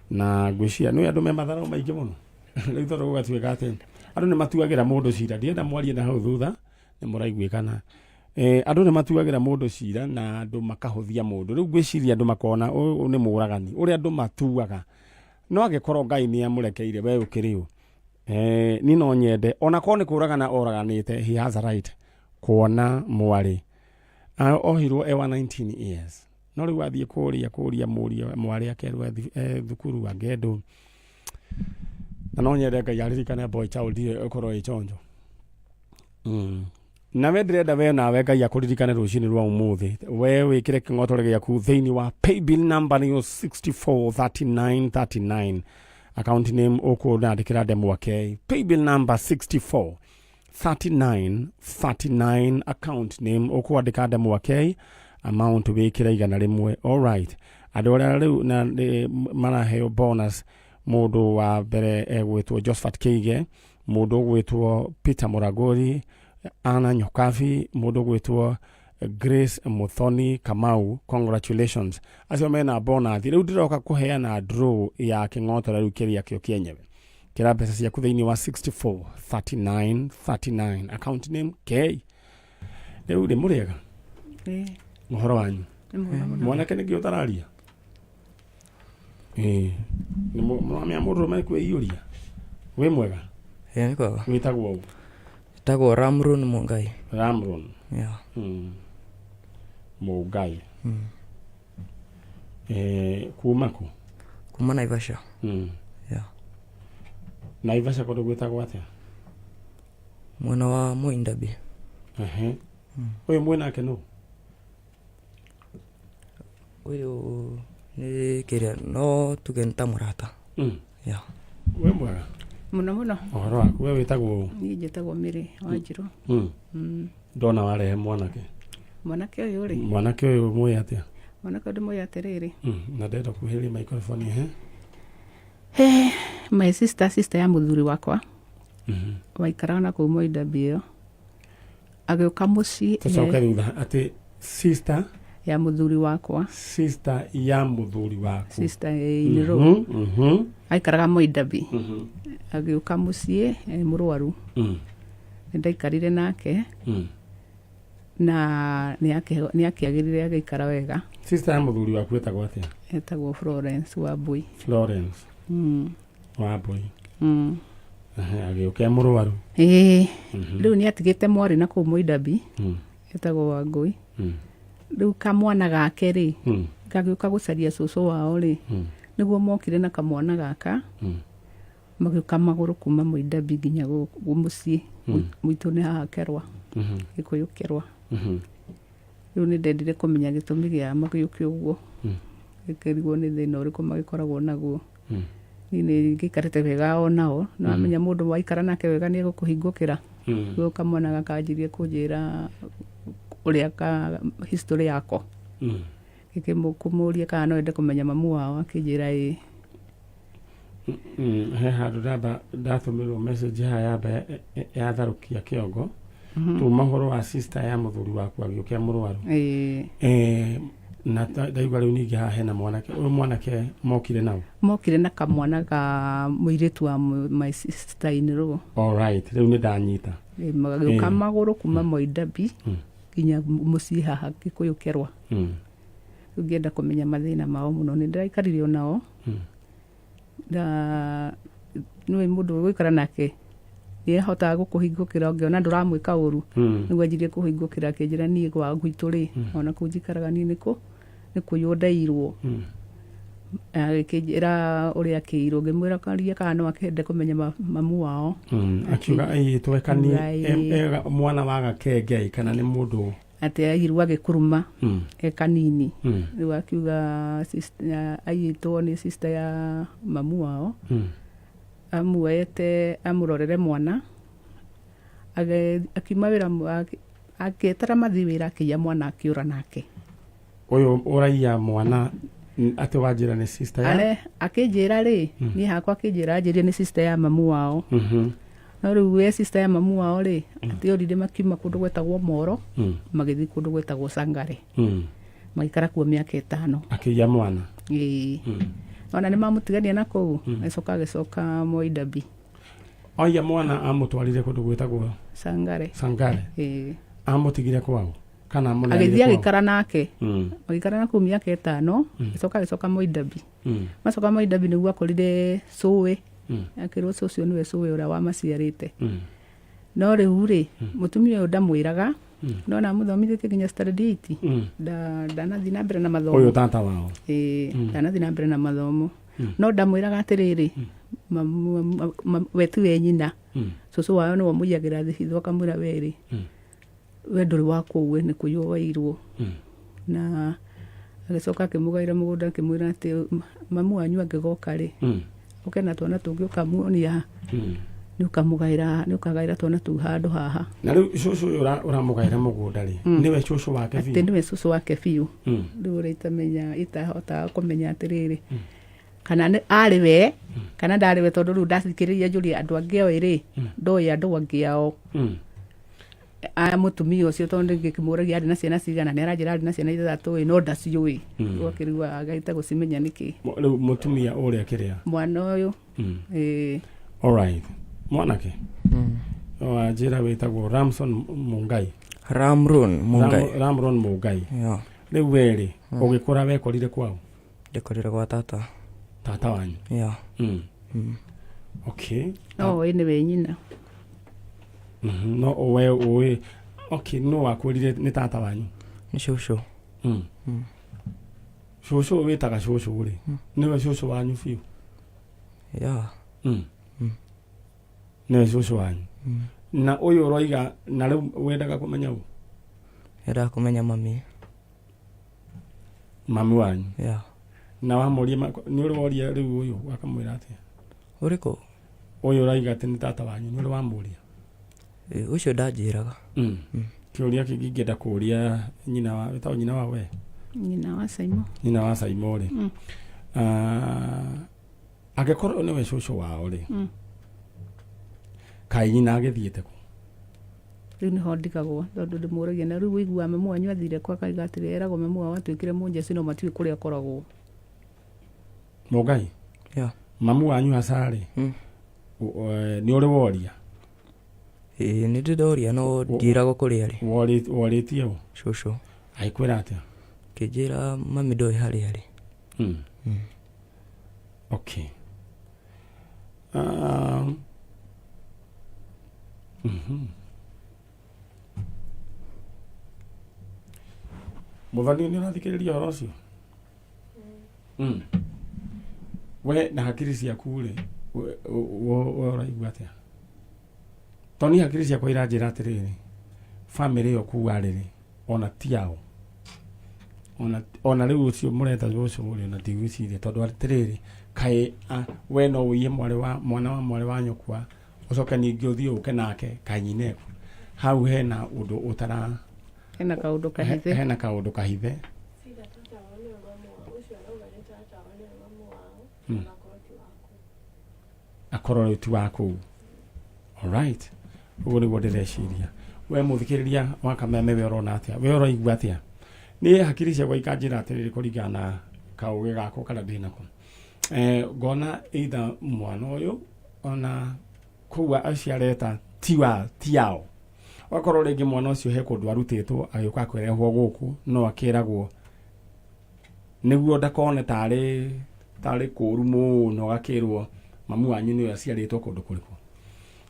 na ngwĩciria nĩ andũ me matharau maingĩ mũno rĩu tondũ gũgatuĩka atĩ andũ nĩ matuagĩra mũndũ cira. Ndienda mwarie na hau thutha nĩ mũraiguĩkana. Andũ nĩ matuagĩra mũndũ cira na andũ makahũthia mũndũ. Rĩu ngwĩciria andũ makona ũyũ nĩ mũragani ũrĩa andũ matuaga, no angĩkorwo Ngai nĩ amũrekeire we ũkĩrĩ ũ? Niĩ no nyende ona korwo nĩ kũragana oraganĩte, he has a right kuona mwarĩ. Ohirwo e wa 19 years, no rĩu athiĩ kũrĩa kũria mũriũ mwarĩ akerwo thukuru angĩendwo. Na no nyende Ngai aririkane boy child ĩyo ĩkorwo ĩ chonjo. Na we ndĩrenda we nawe Ngai akũririkane rũcinĩ rwa ũmũthĩ, we wĩkĩre kĩng'otore gĩaku thĩinĩ wa paybill number nĩyo 643939, account name ũkũndandĩkĩra ndemwa K, paybill number 643939, account name ũkwandĩka ndemwa K, amount wĩkĩre 100. All right, andũ arĩa rĩu na maraheo bonus, mũndũ wa mbere egwĩtwo Josephat Keige, mũndũ ũgwĩtwo Peter Muraguri, Anna Nyokabi, mũndũ ũgwĩtwo Grace Muthoni Kamau, congratulations acio mena bonus. Rĩu ndĩroka kũheana draw ya kĩng'otore rĩu kĩrĩa kĩo kĩenyewe. Kĩra mbeca ciaku thĩinĩ wa 64 39 39, account name K. Rĩu rĩ mũrĩega? Ũhoro wanyu? Nĩ mwega mũno. Mwanake nĩkĩ ũtararia? Ĩĩ nĩ mũramenya mũndũrũme kwĩiyũria. Wĩ mwega? Ĩĩ nĩ kwega. Wĩtagwo ũ? Tagwo Ramrun Mungai. Ramrun. Yeah. Mũngai. Kuma kũ? Kuma Naivasha. Yeah. Naivasha kũndũ gwĩtagwo atĩa? Mwena wa Moindabi. Ehe. Ũyũ mwĩnake nũ? Ũyũ nĩ kĩrĩa no tuge nĩ ta mũrata. Yeah. Wĩ mwega? Mũno mũno. Ũhoro waku, we wĩtagwo ũ? Niĩ njĩtagwo Mĩrĩ Wanjirũ. Ndona warehe mwanake. Mwanake ũyũ rĩ? Mwanake ũyũ mwĩ atĩa? Mwanake ũyũ ndĩmũĩ atĩrĩrĩ. Na ndenda kuhĩrĩria microphone he. He, my sister, sister ya mũthuri wakwa. Waikaraga na kũu Moindabi ĩyo. Agĩũka mũciĩ. Tũcoke thutha atĩ sister ya mũthuri wakwa. Sister ya mũthuri waku. Sister in law. Aikaraga Moindabi. Agĩũka mũciĩ e mũrwaru. Nĩ ndaikarire nake. Na nĩ akĩagĩrire agĩikara wega. Sister ya mũthuri waku etagwo atĩa? Etagwo Florence Wambui. Florence. Wambui. Agĩũka e mũrwaru. Ĩĩ. Rĩu nĩ atigĩte mwarĩ na kũu Moindabi. Etagwo Wangũi. Rĩu kamwana gake rĩ, gagĩũka gũcaria cũcũ wao rĩ, nĩguo mokire na kamwana gaka, magĩũka magũrũ kuma Moindabi nginya gũkũ mũciĩ. Gwitũ nĩ haha Kerwa. Gĩkũyũ Kerwa. Rĩu nĩ ndendire kũmenya gĩtũmi gĩa magĩũke ũguo. Gĩkĩrigwo nĩ thĩna ũrĩkũ magĩkoragwo naguo. Niĩ nĩ ngĩikarĩte wega o nao, na wamenya mũndũ waikara nake wega nĩ egũkũhingũkĩra. Rĩu kamwana gakanjirie kũnjĩra ũrĩa ka history yako. Ngĩkĩmũria kana no ende kũmenya mamu wao, akĩnjĩra ĩĩ. He handũ ndamba ndatũmĩrwo message haha yamba yatharũkia kĩongo. Tuma ũhoro wa sister ya mũthuri waku agĩũka e mũrwaru. Na ndaigua rĩu ningĩ haha hena mwanake ũyũ, mwanake mokire nao? Mokire na kamwana ka mũirĩtu wa my sister in law. Alright, rĩu nĩ ndanyita. Magĩũka magũrũ kuma Moidabi nginya mũciĩ haha Gĩkũyũ Kerwa. Rĩu ngĩenda kũmenya mathĩna mao mũno, nĩ ndĩraikarire o nao. Na nĩũĩ mũndũ ũgũikara nake nĩ ahotaga gũkũhingũkĩra ũngĩona ndũramwĩka ũru. Nĩguo anjirie kũhingũkĩra, akĩnjĩra niĩ gwa gwitũ rĩ, ona kũu njikaraga niĩ nĩkũ nĩ kũiywo ndeirwo. Agĩkĩnjĩra ũrĩa akĩirwo, ngĩmwĩra karia kana no akĩende kũmenya mamu wao. Akiuga aiyĩtwo kani Akiuga ĩĩ. Mwana wa gakenge kana nĩ mũndũ Atĩ aiyirwo agĩkuruma e kanini. Rĩu akiuga aiyĩtwo nĩ sister ya mamu wao. Amuoete amũrorere mwana. Akiuma wĩra akĩetera mathiĩ wĩra, akĩiya mwana akĩũra nake. Ũyũ ũraiya mwana atĩ wanjĩra nĩ sister ya Are akĩnjĩra rĩ, niĩ hakwa akĩnjĩra anjĩrire nĩ sister ya mamu wao. No rĩu we sister ya mamu wao rĩ, atĩ orire makiuma kũndũ gwetagwo Moro magĩthiĩ kũndũ gwetagwo Sangare. Magĩikara kuo mĩaka 5. Akĩiya mwana. Ĩĩ. Ona nĩ mamũtigania na kũu, agĩcoka agĩcoka Moidabi. Oiya mwana amũtwarire kũndũ gwĩtagwo Sangare. Sangare. Ĩĩ. Amũtigire kwao kana amũneanire Agĩthiĩ kwao? agĩikara nake. Magĩikara na kũu mĩaka 5, agĩcoka agĩcoka Moidabi. Macoka Moidabi nĩguo akorire cũwe. Akĩrwo cũcũ ũcio nĩwe cũwe ũrĩa wamaciarĩte. No rĩu rĩ, mũtumia ũyũ ndamwĩraga, no na amũthomithĩtie nginya standard 8. Ndanathiĩ na mbere na mathomo. Ũyũ tata wao. Ĩĩ, ndanathiĩ na mbere na mathomo. No ndamwĩraga atĩrĩrĩ, we tiwe nyina. Cũcũ wao nĩwe ũmũiyagĩra thibitho akamwĩra werĩ. We ndũrĩ wa kũu, we nĩ kũiywo wairwo. Na agĩcoka akĩmũgaĩra mũgũnda, akĩmwĩra atĩ mamu wanyu angĩgoka rĩ, ũke na twana tũngĩ ũkamuonia, nĩ ũkamũgaĩra, nĩ ũkagaĩra twana tũu handũ haha. Na rĩu cũcũ ũyũ ũramũgaĩra mũgũnda rĩ, nĩwe cũcũ wake atĩ biũ? Nĩwe cũcũ wake biũ. Rĩu ũrĩa itamenya, itahotaga kũmenya atĩrĩrĩ, kana nĩ arĩ we kana ndarĩ we, tondũ rĩu ndathikĩrĩria njũria andũ angĩ oĩ rĩ, ndoĩ andũ angĩ ao a mũtumia ũcio, tondũ ngĩkĩmũragia arĩ na ciana cigana, nĩ aranjĩra arĩ na ciana 6 ĩ, no ndaciũĩ. Rĩu akĩrigwo agĩte gũcimenya nĩkĩ. Rĩu mũtumia ũrĩa kĩrĩa mwana ũyũ. Ĩĩ. Alright, mwanake, wanjĩra wĩtagwo Ramson Mungai? Ramron Mungai. Ramron Mungai. Yeah. Rĩu werĩ ũgĩkũra wekorire kwao? Ndikorire gwa tata. Tata wanyu? Yeah. Okay. No ũĩ nĩwe nyina. No we ũĩ, okay, no wakwĩrire nĩ tata wanyu? Nĩ cũcũ. Cũcũ ũyũ wĩtaga cũcũ rĩ, nĩwe cũcũ wanyu biũ? Yeah. Nĩwe cũcũ wanyu. Na ũyũ ũroiga, na rĩu wendaga kũmenya ũ? Endaga kũmenya mami. Mami wanyu? Yeah. Na wamũria nĩ ũrĩ woria rĩu ũyũ akamwĩra atĩa? Ũrĩkũ? Ũyũ ũraiga atĩ nĩ tata wanyu, nĩ ũrĩ wamũria? Ũcio ndanjĩraga. Kĩũria kĩngĩ ingĩenda kũria nyina wa, wĩtagwo nyina wa we? Nyina wa Saimo. Nyina wa Saimo rĩ, ah, angĩkorwo nĩwe cũcũ wao rĩ, kaĩ nyina agĩthiĩte kũ? Rĩu nĩho ndigagwo, tondũ ndĩmũragia na rĩu ũiguaga mamu wanyu athire kwa, akaiga atĩrĩ, eragwo mamu wao atuĩkire mũnjeci no matiũĩ kũrĩa akoragwo. Mũngai. Yeah. Mamu wanyu haca rĩ, nĩ ũrĩ woria? Ĩĩ, nĩ ndĩ ndoria no ndiĩragwo kũrĩa arĩ. Worĩtie ũ? Cũcũ. Agĩkwĩra atĩa? Kĩnjĩra mami ndoĩ harĩa arĩ. Okay. Mũthoni, nĩ ũrathikĩrĩria ũhoro ũcio? We na hakiri ciaku rĩ, we ũraigua atĩa? Tondũ niĩ hakiri ciakwa iranjĩra atĩrĩrĩ, bamĩrĩ ĩyo kuu arĩ rĩ, ona ti ao, ona rĩu ũcio mũreta ũcio rĩ, ona ndigwĩciria, tondũ atĩrĩrĩ, kaĩ we no ũiye mwarĩ wa mwana wa mwarĩ wa nyũkwa, ũcoke ningĩ ũthiĩ ũke nake, kaĩ nyina eku hau? Hena ũndũ ũtara Hena kaũndũ kahithe. Hena kaũndũ kahithe. Cida tata wao nĩwe mamu wao, ũcio arauga nĩ tata wao nĩwe mamu wao. Onakorwo ti waku. Akorwo rĩu ti wa kũu. Alright, ũguo nĩguo ndĩreciria. We mũthikĩrĩria wa Kameme, we ũrona atĩa? We ũraigua atĩa? Niĩ hakiri ciakwa ikanjĩra atĩrĩrĩ kũringana na kaũgĩ gakwa karĩa ndĩ nako. Ngona either mwana ũyũ ona kũu acio areta tiwa tiao. Wakorwo rĩngĩ mwana ũcio he kũndũ arutĩtwo agĩũka akĩrehwo gũkũ no akĩragwo nĩguo ndakone tarĩ tarĩ kũru mũno agakĩrwo mamu wanyu nĩwe aciarĩtwo kũndũ kũrĩkũ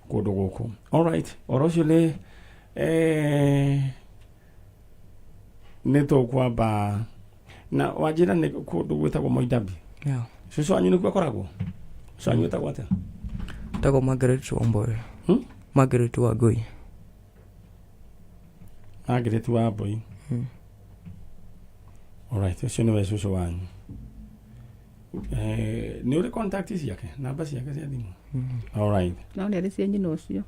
kũndũ gũkũ. Alright, ũhoro ũcio nĩ nĩ tũkwamba na wanjĩra nĩ kũndũ gwĩtagwo Moidabi. Yeah. Cũcũ wanyu nĩkuo akoragwo? Cũcũ wanyu wĩtagwo atĩa? Tagwo Margaret Wamboi. Hmm? Margaret Wangui. Margaret Wambui. Alright, ũcio nĩwe cũcũ wanyu. Nĩ ũrĩ contact ciake, namba ciake cia thimũ? Alright, No nĩ arĩ cia nyina ũcio.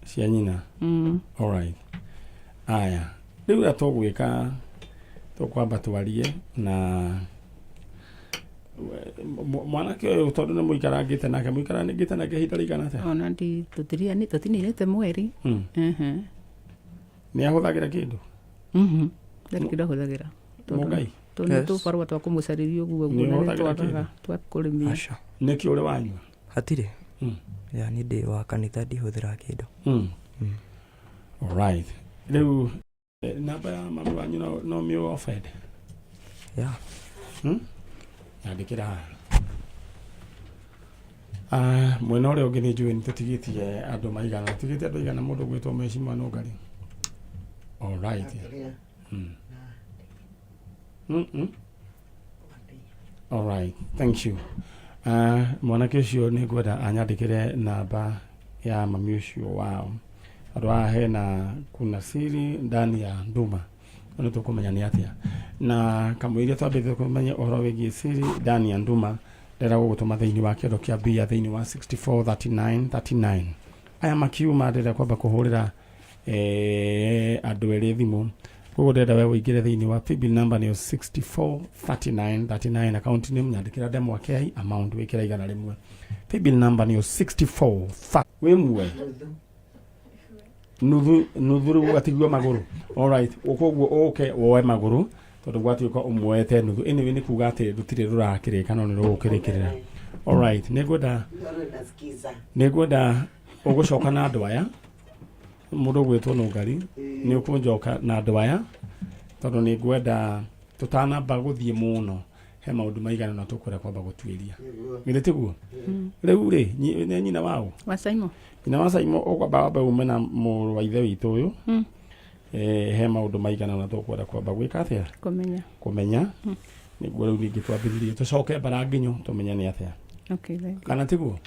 Cia nyina. Alright. Aya, rĩu ũrĩa tũgwĩka tũkwamba twarie na mwanake ũyũ tondũ nĩ mũikarangĩte nake mũikarangĩte nake ihinda rĩigana atĩa? Ona ndi tũtiriani tũtininĩte mweri. Nĩ ahũthagĩra kĩndũ? Mhm. Ndarĩ kĩndũ ahũthagĩra. Tondũ Mũngai? Tondũ nĩ Yes. tũbarũa twa kũmũcarĩria ũguo Nĩ ũguo na nĩ ũhũthagĩra twagaga kĩndũ? twa kũrĩmia. Aca. Nĩkĩ ũrĩ wanyua? Hatirĩ. Ya niĩ ndĩ wa kanitha ndihũthĩraga kĩndũ. Alright. Rĩu namba ya mami wanyu no mĩũĩ offhand? Yeah. Nyandĩkĩra haha. Ah, mwena ũrĩa ũngĩ nĩ njũĩ nĩ tũtigĩtie andũ maigana tũtigĩtie andũ aigana mũndũ ũgwĩtwo Mheshimiwa Nũngari. Alright. Kĩrĩa Alright, thank you. Mwanake ũcio nĩ ngwenda anyandĩkĩre namba ya mami ũcio wao tondũ haha hena kuna siri ndani ya nduma nĩ tũkũmenya nĩ atĩa na kamũiria twambĩte kũmenya ũhoro wĩgiĩ siri ndani ya nduma ndĩrenda gũgũtũma thĩinĩ wa kĩondo kĩa mbia thĩinĩ wa 643939 aya makiuma ndĩrenda kwamba kũhũrĩra andũ erĩ thimũ koguo ndĩrenda we ũingĩre thĩinĩ wa paybill number nĩyo 643939 account name nyandĩkĩra ndemwa kei amount wĩkĩra 100 paybill number nĩyo 64 wĩ muoyo nuthu nuthu rĩu ũgatigio magũrũ alright koguo ũke woe magũrũ tondũ gwatuĩka ũmuoete nuthu anyway nĩ kuga atĩ rũtirĩ rũrakĩrĩka no nĩ rũgũkĩrĩkĩrĩra alright nĩngwenda Ndoro nasikiza. Nĩngwenda ũgũcoka na andũ aya mũndũ ũgwĩtwo Nũngari nĩ ũkũnjoka na andũ aya tondũ nĩ ngwenda tũtanamba gũthiĩ mũno he maũndũ maigana na tũkwenda kwamba gũtuĩria githĩ tiguo rĩu rĩ nĩ nyina waũ Wa Simon. Nyina wa Simon ũkwamba wambe ume na mũrũ wa ithe witũ ũyũ. He maũndũ maigana na tũkwenda kwamba gwĩka atĩa? Kũmenya. Kũmenya nĩguo rĩu ningĩ twambĩrĩrie tũcoke mbara nginyo tũmenye nĩ atĩa. Okay, thank you. Kana tiguo?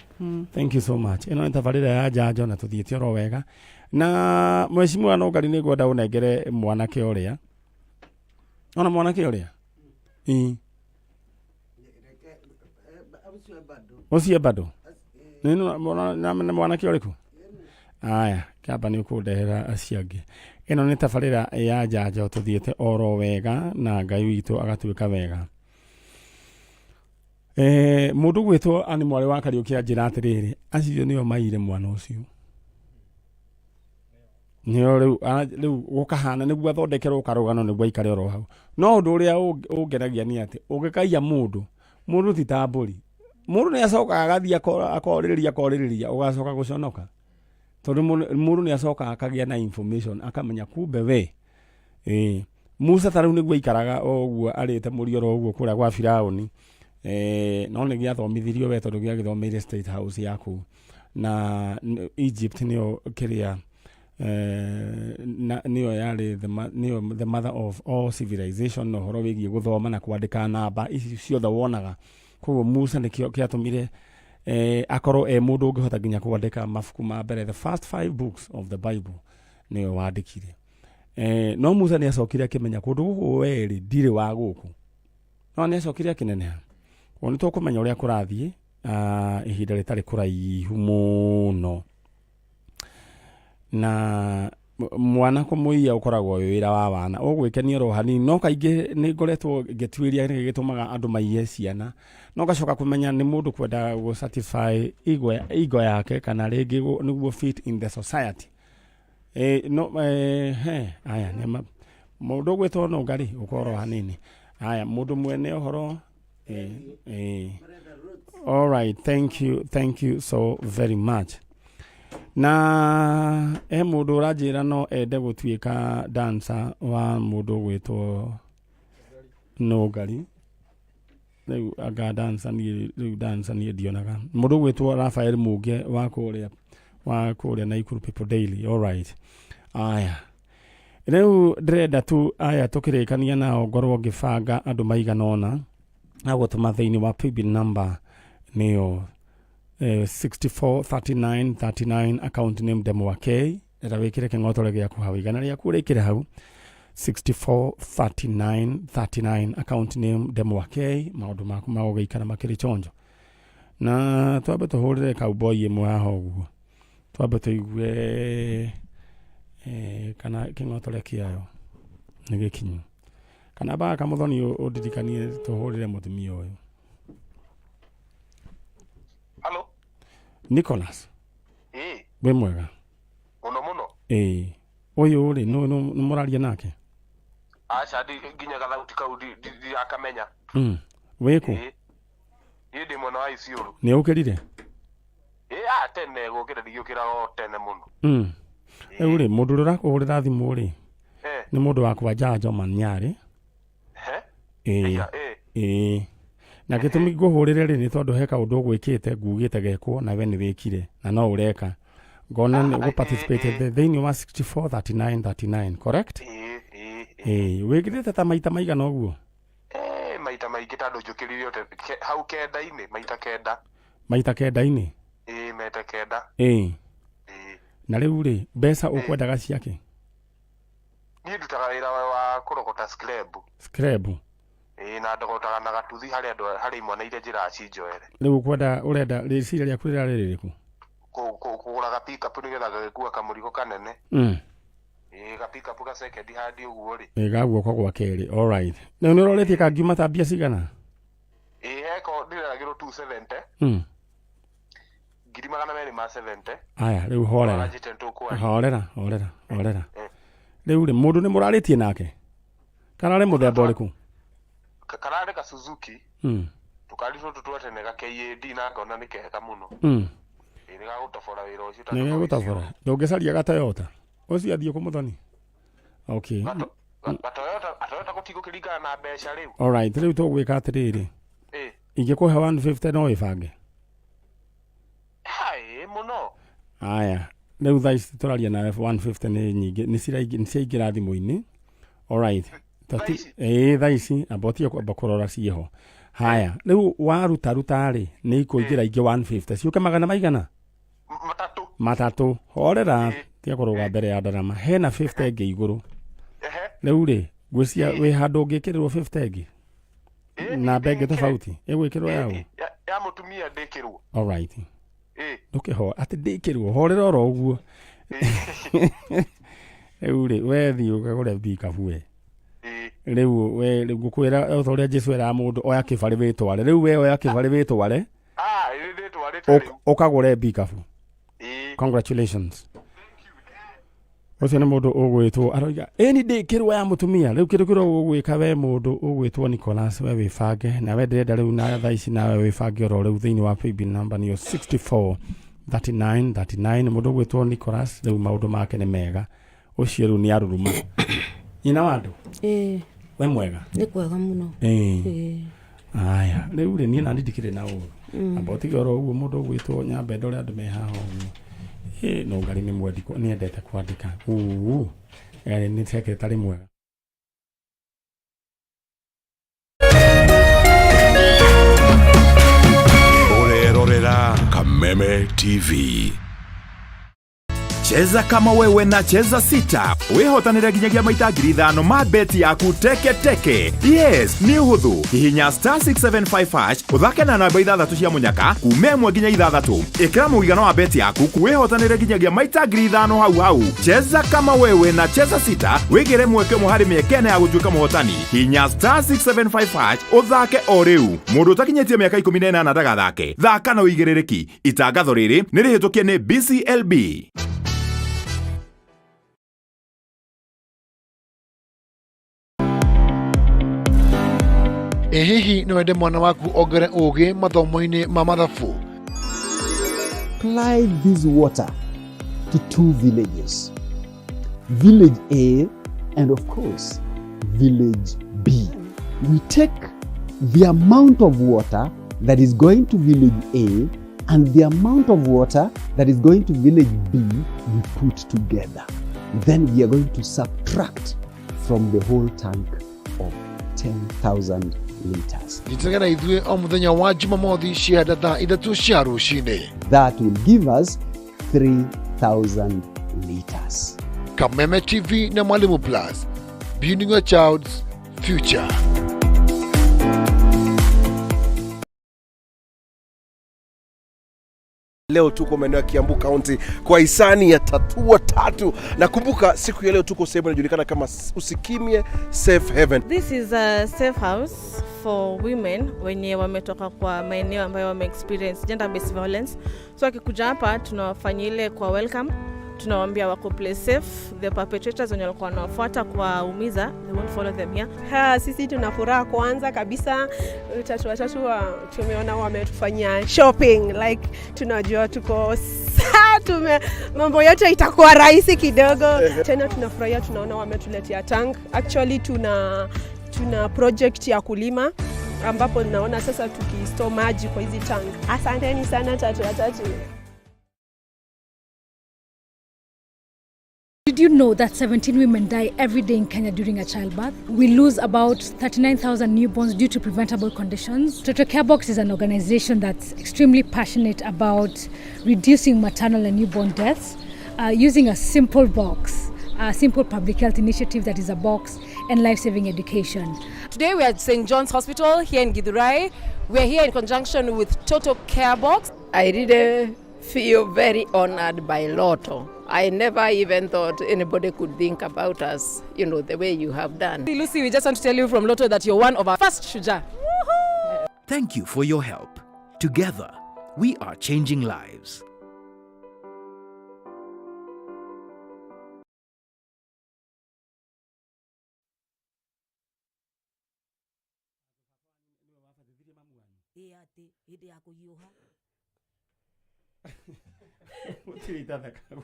Thank you so much. Ĩno nĩ tabarĩra ya njanjo na tũthiĩte oro wega na mheshimiwa Nũngari nĩ ngwenda ũnengere mwanake ũrĩa ona mwanake ũrĩa Ĩ. Ũcio bado nĩ nĩ mwanake ũrĩkũ aya kĩamba nĩ ũkũndehera acio angĩ ĩno nĩ tabarĩra ya njanjo tũthiĩte oro wega na Ngai witũ agatuĩka wega. Mũndũ gwĩtwo ani mwarĩ wa Kariũki anjĩra atĩrĩrĩ acio nĩo maire mwana ũcio nĩo rĩu rĩu gũkahana nĩguo athondekerwo karũgano nĩguo aikare oro hau no ũndũ ũrĩa ũngenagia nĩ atĩ ũngĩkaiya mũndũ mũndũ ti ta mbũri mũndũ nĩ acokaga agathiĩ akorĩrĩria akorĩrĩria ũgacoka gũconoka tondũ mũndũ nĩ acokaga akagĩa na information akamenya kumbe we ĩĩ Musa ta rĩu nĩguo aikaraga o ũguo arĩte mũrioro ũguo kũrĩa gwa Firaũni no nĩ gĩathomithirio we tondũ gĩagĩthomeire State House ya kũu na Egypt nĩyo kĩrĩa nĩyo yarĩ nĩyo the mother of all civilization na ũhoro wĩgiĩ gũthoma na kwandĩka namba ici ciothe wonaga koguo Musa nĩkĩo kĩatũmire akorwo e mũndũ ũngĩhota nginya kwandĩka mabuku ma mbere the first 5 books of the Bible nĩwe wandĩkire. No Musa nĩ acokire akĩmenya kũndũ gũkũ werĩ ndirĩ wa gũkũ no nĩ acokire akĩneneha koguo nĩ tũkũmenya ũrĩa kũrathiĩ ihinda rĩtarĩ kũraihu mũno na mwana kũmũiya ũkoragwo wĩ wĩra wa wana ũgwĩkenia oro hanini no kaingĩ nĩ ngoretwo ngĩtuĩria nĩkĩ gĩtũmaga andũ maiye ciana no ngacoka kũmenya nĩ mũndũ kwenda gũ satisfy ego yake kana rĩngĩ nĩguo fit in the society. No, he, aya, nĩ ma, Mũndũ ũgwĩtwo Nũngari ũkorwo hanini. Haya, mũndũ mwene ũhoro eh. All right, thank you, thank you so very much. Na he mũndũ ũranjĩra no ende gũtuĩka dancer wa mũndũ ũgwĩtwo Nũngari. Rĩu anga dancer niĩ, rĩu dancer niĩ ndionaga. Mũndũ ũgwĩtwo Raphael Mũnge wa kũrĩa Naikuru People Daily. All right. Aya. Rĩu ndĩrenda tu aya tũkĩrĩkania nao ngorwo ngĩbanga andũ maigana ũna na gũtũma thĩinĩ wa paybill number nĩyo 643939, account name Ndemwa K. Ĩra wĩkĩre kĩng'otore gĩaku hau, igana rĩaku rĩkĩre hau, 643939, account name Ndemwa K. Maũndũ maku magũgĩikara makĩrĩ chonjo. Na twambe tũhũrĩre cowboy ĩmwe haha ũguo, twambe tũigue kana kĩng'otore kĩayo nĩ gĩkinyu, kana baga kamũthoni ũndirikanie tũhũrĩre mũtumia ũyũ. Halo. Nicholas. Ĩĩ. Wĩ mwega? Mũno mũno. Ĩĩ, ũyũ rĩ nĩ mũraria nake? Aca, nginya gathauti kau ndirakamenya. Wĩkũ? Ĩĩ. Niĩ ndĩ mwena wa Isiolo. Nĩ ũkĩrire? Ĩĩ, tene gũkĩra, ndigĩũkĩraga o tene mũno. Rĩu rĩ, mũndũ ũrĩa ũrakũhũrĩra thimũ rĩ nĩ mũndũ wa kwa Njanjo Manyarĩ. He? Ĩĩ. Aya, ĩĩ. Ĩĩ, na gĩtũmi ngũhũrĩre rĩ nĩ tondũ he kaũndũ ũgwĩkĩte ngugĩte gekwo na we nĩ wĩkire na no ũreka, ngona nĩ ũgũ-participate thĩinĩ wa 643939, correct? Ĩĩ, ĩĩ, ĩĩ. Ĩĩ, wĩkĩrĩte ta maita maigana ũguo? Ĩĩ, maita maingĩ tondũ njũkĩrire o tene hau 9-inĩ, maita 9. Maita 9-inĩ? Ĩĩ, maita 9. Ĩĩ. Ĩĩ. Na rĩu rĩ, mbeca ũkwendaga ciake? Niĩ ndutaga wĩra wa kũrogota scrap. Scrap? Ĩĩ, na ndogotaga na gatuthi harĩ andũ, harĩ imwana iria njĩraga cinjoere. Rĩu ũkwenda, ũrenda, rĩciria rĩaku rĩrarĩ rĩrĩkũ? Kũgũra ga pick-up nĩgetha gagĩkua kamũrigo kanene. Ĩĩ, ga pick-up ga second hand ũguo rĩ. Ĩ, ga guoko gwa kerĩ. Alright, rĩu nĩ ũroretie kangiuma ta mbia cigana? Ĩĩ, heko ndĩreragĩrwo 270. 270,000. Aya, rĩu horera. Wanjĩte nĩtũkwaria. Horera, horera, horera. Eh. Rĩu rĩ, mũndũ nĩ mũrarĩtie nake kararĩ mũthemba ũrĩkũ? Kararĩ ka Suzuki. Tũkari tũtũ twa tene ga KAD, na ngona nĩ kega mũno. Ĩĩ, nĩ gagũtobora wĩra ũcio Nĩ tondũ gegũtabora? Ndũngĩcaria ga Toyota ũcio athiĩ kũmũthoni? Okay. Gatoyota, gatoyota gũtigũkĩringana na mbeca rĩu. Alright, rĩu tũgwĩka atĩrĩrĩ. Ĩĩ. Ingĩkũhe 150 no ĩbange? Hai mũno. Aya, rĩu thaa ici tũraria nawe 150 nĩ nyingĩ, nĩ ciaingĩra thimũ-inĩ. Alright. Thaa ici? Ĩĩ, thaa ici amba ũtige kwamba kũrora ciĩho. Haya, rĩu waruta ruta rĩ, nĩ ikũingĩra ingĩ 150 ciũke magana maigana? 3. 3. Horera. Ĩĩ. Tiga kũrũga mbere ya ndarama. Hena 50 ĩngĩ igũrũ. Ehe. Rĩu rĩ, ngwĩciria wĩ handũ ũngĩkĩrĩrwo 50 ĩngĩ Ĩĩ, na mbenge ndĩkĩre. tofauti ĩgwĩkĩrwo Ĩĩ, yaũ? ya mũtumia ndĩkĩrwo. Alright. Ĩĩ. Ndũkĩho atĩ ndĩkĩrwo, horera oro ũguo. Rĩu rĩ, we thiĩ ũkagũre mbikabu we. Ĩĩ. Rĩu we, rĩu ngũkwĩra o ta ũrĩa Jesu eraga mũndũ oya kĩbarĩ wĩtware. Rĩu we oya kĩbarĩ wĩtware. Ah, ĩĩ, ndĩtwarĩte rĩu. Ũkagũre mbikabu. Ĩĩ. Congratulations. Ũcio nĩ mũndũ ũgwĩtwo aroiga ĩni ndĩkĩrwo ya mũtumia. Rĩu kĩndũ kĩrĩa ũgwĩka we mũndũ ũgwĩtwo Nicholas, we wĩbange nawe, ndĩrenda rĩu na thaa ici nawe wĩbange oro rĩu thĩinĩ wa paybill number nĩyo 64 39 39. Mũndũ ũgwĩtwo Nicholas rĩu maũndũ make nĩ mega, ũcio rĩu nĩ aruruma nyina wa andũ. Ĩĩ. We mwega? Nĩ kwega mũno. Ĩĩ. Ĩĩ. Aya, rĩu rĩ, niĩ nani ndikĩrĩ na ũru. Amba ũtige oro ũguo. Mũndũ ũgwĩtwo nyambe ndore andũ me haha ũguo. Ĩ, no ngari nĩ mwendi, nĩ endete kwandĩka uu nĩ secretary mwega. Ũrerorera Kameme TV. Cheza kama wewe na Cheza Sita wĩhotanĩre nginyagia maita 5,000 ma beti yaku teke teke. Yes, nĩ ũhũthũ. Hihinya star 675 hash, ũthake na namba 6 cia mũnyaka kuma 1 nginya 6. Ĩkĩra mũigana wa beti yaku, wĩhotanĩre nginyagia maita 5,000 hau hau. Cheza kama wewe na Cheza Sita, wĩgĩre mweke ũmwe harĩ mĩeke 4 ya gũtuĩka mũhotani. Hinya star 675 hash ũthake o rĩu. Mũndũ ũtakinyĩtie mĩaka 18 ndagathake. Thaka na ũigĩrĩrĩki. Itangatho rĩrĩ nĩ rĩhĩtũkie nĩ BCLB. Ĩ hihi no wende mwana waku ongere ũgĩ mathomo-inĩ ma mathabu? Supply this water to two villages, Village A and of course Village B. We take the amount of water that is going to Village A and the amount of water that is going to Village B, we put together. Then we are going to subtract from the whole tank of 10,000 liters. Nyitanĩra na ithuĩ o mũthenya wa Jumamothi cianda thaa ithatũ cia rũcinĩ. That will give us 3,000 liters. Kameme TV na Mwalimu Plus, building your child's future. Leo tuko maeneo ya Kiambu County kwa hisani ya Tatua Tatu, na kumbuka siku ya leo tuko sehemu inajulikana kama Usikimye Safe Haven. This is a safe house for women wenye wametoka kwa maeneo ambayo wame experience gender based violence. So akikuja hapa tunawafanyia ile kwa welcome, tunawaambia wako place safe, the perpetrators wenye walikuwa wanawafuata kuwaumiza, they won't follow them here. Ha, sisi tuna furaha kwanza kabisa, Tatua Tatu tumeona wametufanyia shopping, like tunajua tuko saa tume mambo yote itakuwa rahisi kidogo. Tena tunafurahia, tunaona wametuletea tank. Actually tuna project ya kulima ambapo naona sasa tukistore maji kwa hizi tank. Asanteni sana Tatua Tatu. Did you know that 17 women die every day in Kenya during a childbirth? We lose about 39,000 newborns due to preventable conditions. Toto Carebox is an organization that's extremely passionate about reducing maternal and newborn deaths using a simple box, a simple public health initiative that is a box and life-saving education. Today we are at St. John's Hospital here in Githurai. We are here in conjunction with Toto Carebox. I really feel very honored by Lotto. I never even thought anybody could think about us, the way you have done. Lucy, we just want to tell you from Lotto that you're one of our first Shujaa. Thank you for your help. Together, we are changing lives. Gũtirĩ itathekagwo.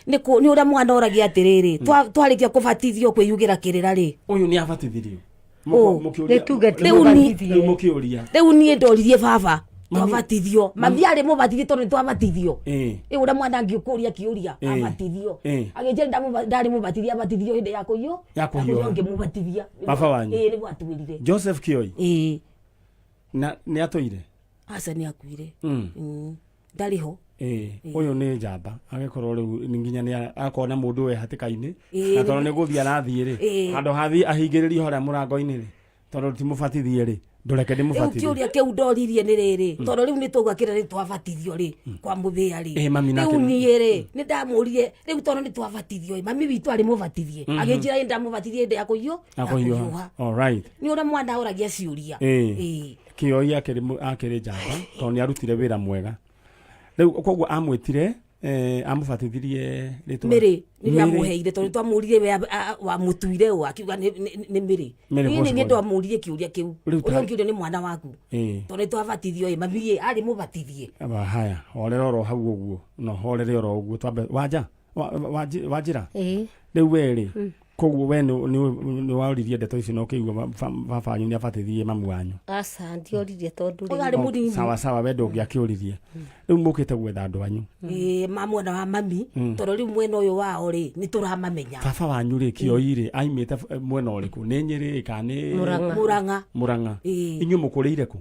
Nĩ ũrĩa mwana oragia atĩrĩrĩ, twarĩkia kũbatithio kwĩyugĩra kĩrĩra rĩ. Ũyũ nĩ abatithirio. Ũ. Mũkĩũria- Rĩu niĩ- Rĩu mũkĩũria. Rĩu niĩ ndoririe baba twabatithio, mami arĩ mũbatithie tondũ nĩ twabatithio. Ĩ ũrĩa mwana angĩkũria kĩũria, abatithio. Agĩnjĩra ndarĩ mũbatithie, abatithio hĩndĩ ya kũiyũ. Ya kũhiũha. Ngĩmũbatithia. Baba wanyu. Ĩ, nĩguo atuĩrire. Joseph Kioi. Ĩ. Na nĩ atũire? Aca, nĩ akuire. Ndarĩ ho. Ĩ, ũyũ nĩ njamba agĩkorwo rĩu nĩ nginya nĩ akona mũndũ wĩ hatĩka-inĩ, na tondũ nĩ gũthiĩ arathiĩ rĩ, handũ hathiĩ ahingĩrĩrio harĩa mũrango-inĩ rĩ, tondũ ti mũbatithie rĩ, ndũreke Rĩu ndĩmũbatithie. Kĩũria kĩu ndoririe nĩ rĩrĩ, tondũ rĩu nĩ tauga kĩrĩa nĩ twabatithio rĩ kwa mũthĩa rĩ. Ĩ, mami nake Rĩu nĩ- niĩ rĩ nĩ ndamũrire, rĩu tondũ nĩ twabatithio ĩ, mami witũ arĩ mũbatithie? Agĩnjĩra ĩ, ndamũbatithie hĩndĩ ya kũiyũ, ya Akũhiũha. kũhiũha. All right. Nĩ ũrĩa mwana oragia ciũria. Ĩ. Kĩoi akĩrĩ njamba tondũ nĩ arutire wĩra mwega. Rĩu koguo amwĩtire, amũbatithirie rĩtwa Mĩrĩ nĩrĩo Mĩrĩ. amũheire, tondũ twamũrire we wamũtuire ũ, akiuga nĩ Mĩrĩ. Mĩrĩ Niĩ nĩ niĩ Bosco. ndamũririe kĩũria kĩu. Rĩu Ũrĩa ũngĩũria nĩ mwana waku, tondũ nĩ twabatithio ĩ, mami ĩ arĩ mũbatithie? Aba, haya, horera oro hau ũguo, no horere oro ũguo, twambe wanja wanjĩra. Ĩĩ. Rĩu we rĩ, koguo we nĩ woririe ndeto icio na ũkĩigua baba wanyu nĩ abatithirie mamu wanyu? Aca, ndioririe tondũ Ũyũ arĩ mũnini. Sawa sawa, we ndũngĩakĩũririe. Rĩu mũkĩte gwetha andũ anyu. Ĩ, ma mwena wa mami, tondũ rĩu mwena ũyũ wao rĩ nĩ tũramamenya. Baba wanyu rĩ, Kĩoi rĩ, aimĩte mwena ũrĩkũ? Nĩ Nyĩrĩ kana nĩ Mũrang'a. Mũrang'a. Mũrang'a. Ĩĩ. Inyuĩ mũkũrĩire kũ?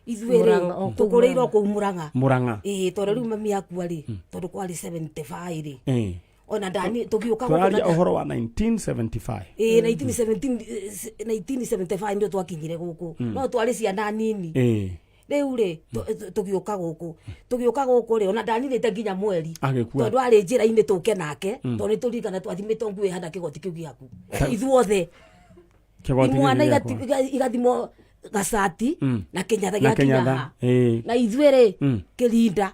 Ithuĩ rĩ Mũrang'a, o kũu. Tũkũrĩire o kũu Mũrang'a. Mũrang'a. Ĩĩ, tondũ rĩu mami akua rĩ, tondũ kwarĩ 75 rĩ, ona ndani tũgĩũka gũkũ Tũraria ũhoro wa 1975. Ĩĩ, 1975 ndio twakinyire gũkũ. No twarĩ ciana nini. Rĩu rĩ tũgĩũka gũkũ rĩ, ona ndaninĩte nginya mweri Agĩkua. tondũ arĩ njĩra-inĩ tũke nake, tondũ nĩ tũririkana twathimĩtwo nguo ĩhana kĩgoti kĩu gĩaku ithuothe. Kĩgoti gĩkĩ Imwana gĩakwa. igathimwo gacati na kĩnyatha Na gĩakinya kĩnyatha, haha. ĩĩ. Na ithuĩ rĩ, kĩrinda.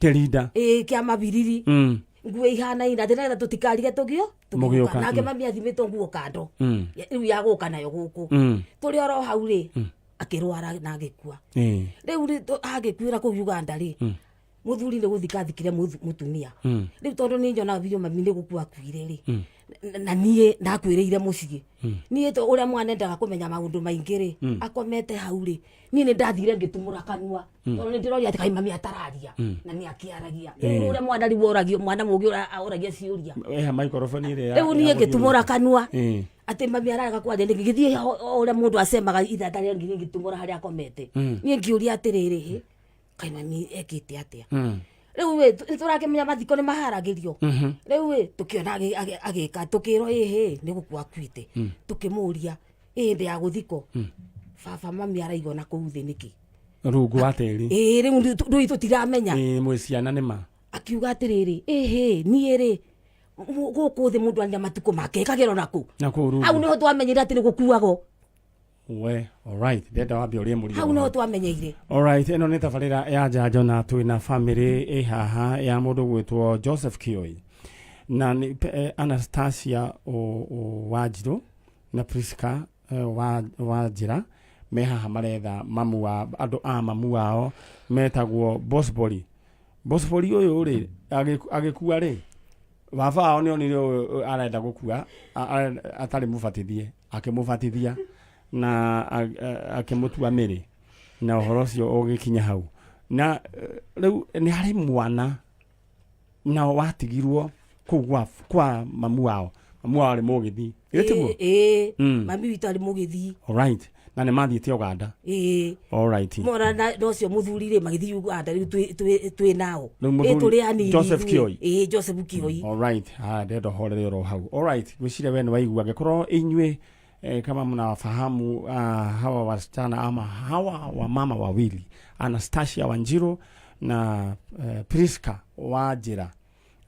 Kĩrinda. Ĩĩ, kĩa mabiriri. Nguo ihanaine atĩ nĩgetha tũtikarige tũgio Mũgĩũka, nake mami athimĩtwo nguo kando. Rĩu ya gũka nayo gũkũ. Tũrĩ oro hau rĩ, akĩrwara na agĩkua. Rĩu rĩ, agĩkuĩra kũu Uganda rĩ, mũthuri nĩ gũthika athikire mũtumia. Rĩu tondũ nĩ nyonaga biũ mami nĩ gũkua akuire rĩ, na niĩ ndakuĩrĩire mũciĩ. Niĩ to ũrĩa mwana endaga kũmenya maũndũ maingĩ rĩ, akomete hau rĩ, niĩ nĩ ndathire ngĩtumũra kanua, tondũ nĩ ndĩroria atĩ kaĩ mami atararia, na nĩ akĩaragia. Rĩu ũrĩa mwana rĩu oragio, mwana mũgĩ ũrĩa oragia ciũria. Eha microphone ĩrĩa Rĩu niĩ ngĩtumũra kanua atĩ mami ararega kwaria nĩkĩ, gĩthiĩ o ũrĩa mũndũ acemaga ithanda rĩa ngiri, ngĩtumũra harĩa akomete. Niĩ ngĩũria atĩrĩrĩ, hĩ, kaĩ mami ekĩte atĩa? Rĩu ĩ, nĩ tũrakĩmenya mathiko nĩ maharagĩrio. Rĩu ĩ, tũkĩona agĩka, tũkĩrwo ĩhĩ nĩ gũkua akuĩte. Tũkĩmũria ĩ hĩndĩ ya gũthiko, baba mami araigwo na kũu thĩ nĩkĩ? Rungu wa tĩri. Ĩĩ, rĩu rĩu tũtiramenya. Ĩĩ, mwĩ ciana nĩ ma. Akiuga atĩrĩrĩ, ĩhĩ niĩ rĩ, gũkũ thĩ mũndũ arĩa matukũ make ĩkagĩrwo na kũ? Na kũu rungu. Hau nĩho twamenyire atĩ nĩ gũkuagwo. We, alright, ndenda wambe ũrie mũrigo. Hau nĩho twamenyeire. Alright, ĩno nĩ tabarĩra ya njanjo na twĩna famĩlĩ ĩ haha ya mũndũ gwĩtwo Joseph Kioi na nĩ Anastasia Wanjirũ na Priska Wanjĩra me haha maretha mamu wa andũ a mamu wao metagwo Bosbori. Bosbori ũyũ rĩ agĩkua rĩ, baba wao nĩ onire ũyũ arenda gũkua atarĩ mũbatithie, akĩmũbatithia na akĩmũtua Mary, na ũhoro ũcio ũgĩkinya hau. Na rĩu nĩ harĩ mwana nao watigirwo kũu kwa mamu wao. Mamu wao arĩ mũgĩthii. Ĩ tiguo? Ĩĩ. Mami witũ arĩ mũgĩthii. Alright. Na nĩ mathiĩte Uganda. Ĩĩ. Alright. Mora na ũcio mũthuri rĩ, magĩthiĩ Uganda rĩu twĩ nao. Rĩu mũthuri Ĩĩ, tũrĩ anini Joseph ithuĩ. Kioi. Ĩĩ, Joseph Kioi. Alright. Haya, ndĩrenda ũhorere oro hau. Alright. Ngwĩciria we nĩ waigua. Angĩkorwo inyuĩ kama mnawafahamu hawa wasichana ama hawa wamama wawili, Anastasia Wanjiru na Priska Wanjira,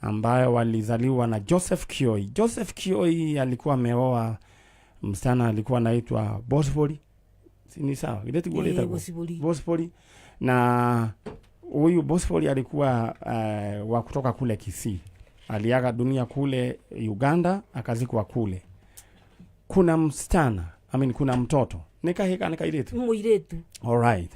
ambayo walizaliwa na Joseph Kioi. Joseph Kioi alikuwa ameoa msichana alikuwa anaitwa Bosbori. Si ni sawa? Ile tiguo rĩtagwo? Bosibori. Bosbori. Na huyu Bosbori alikuwa wa kutoka kule Kisii. Aliaga dunia kule Uganda, akazikwa kule. Kuna msichana, I mean, kuna mtoto. Nikahika nikairitu. Muiritu. All right.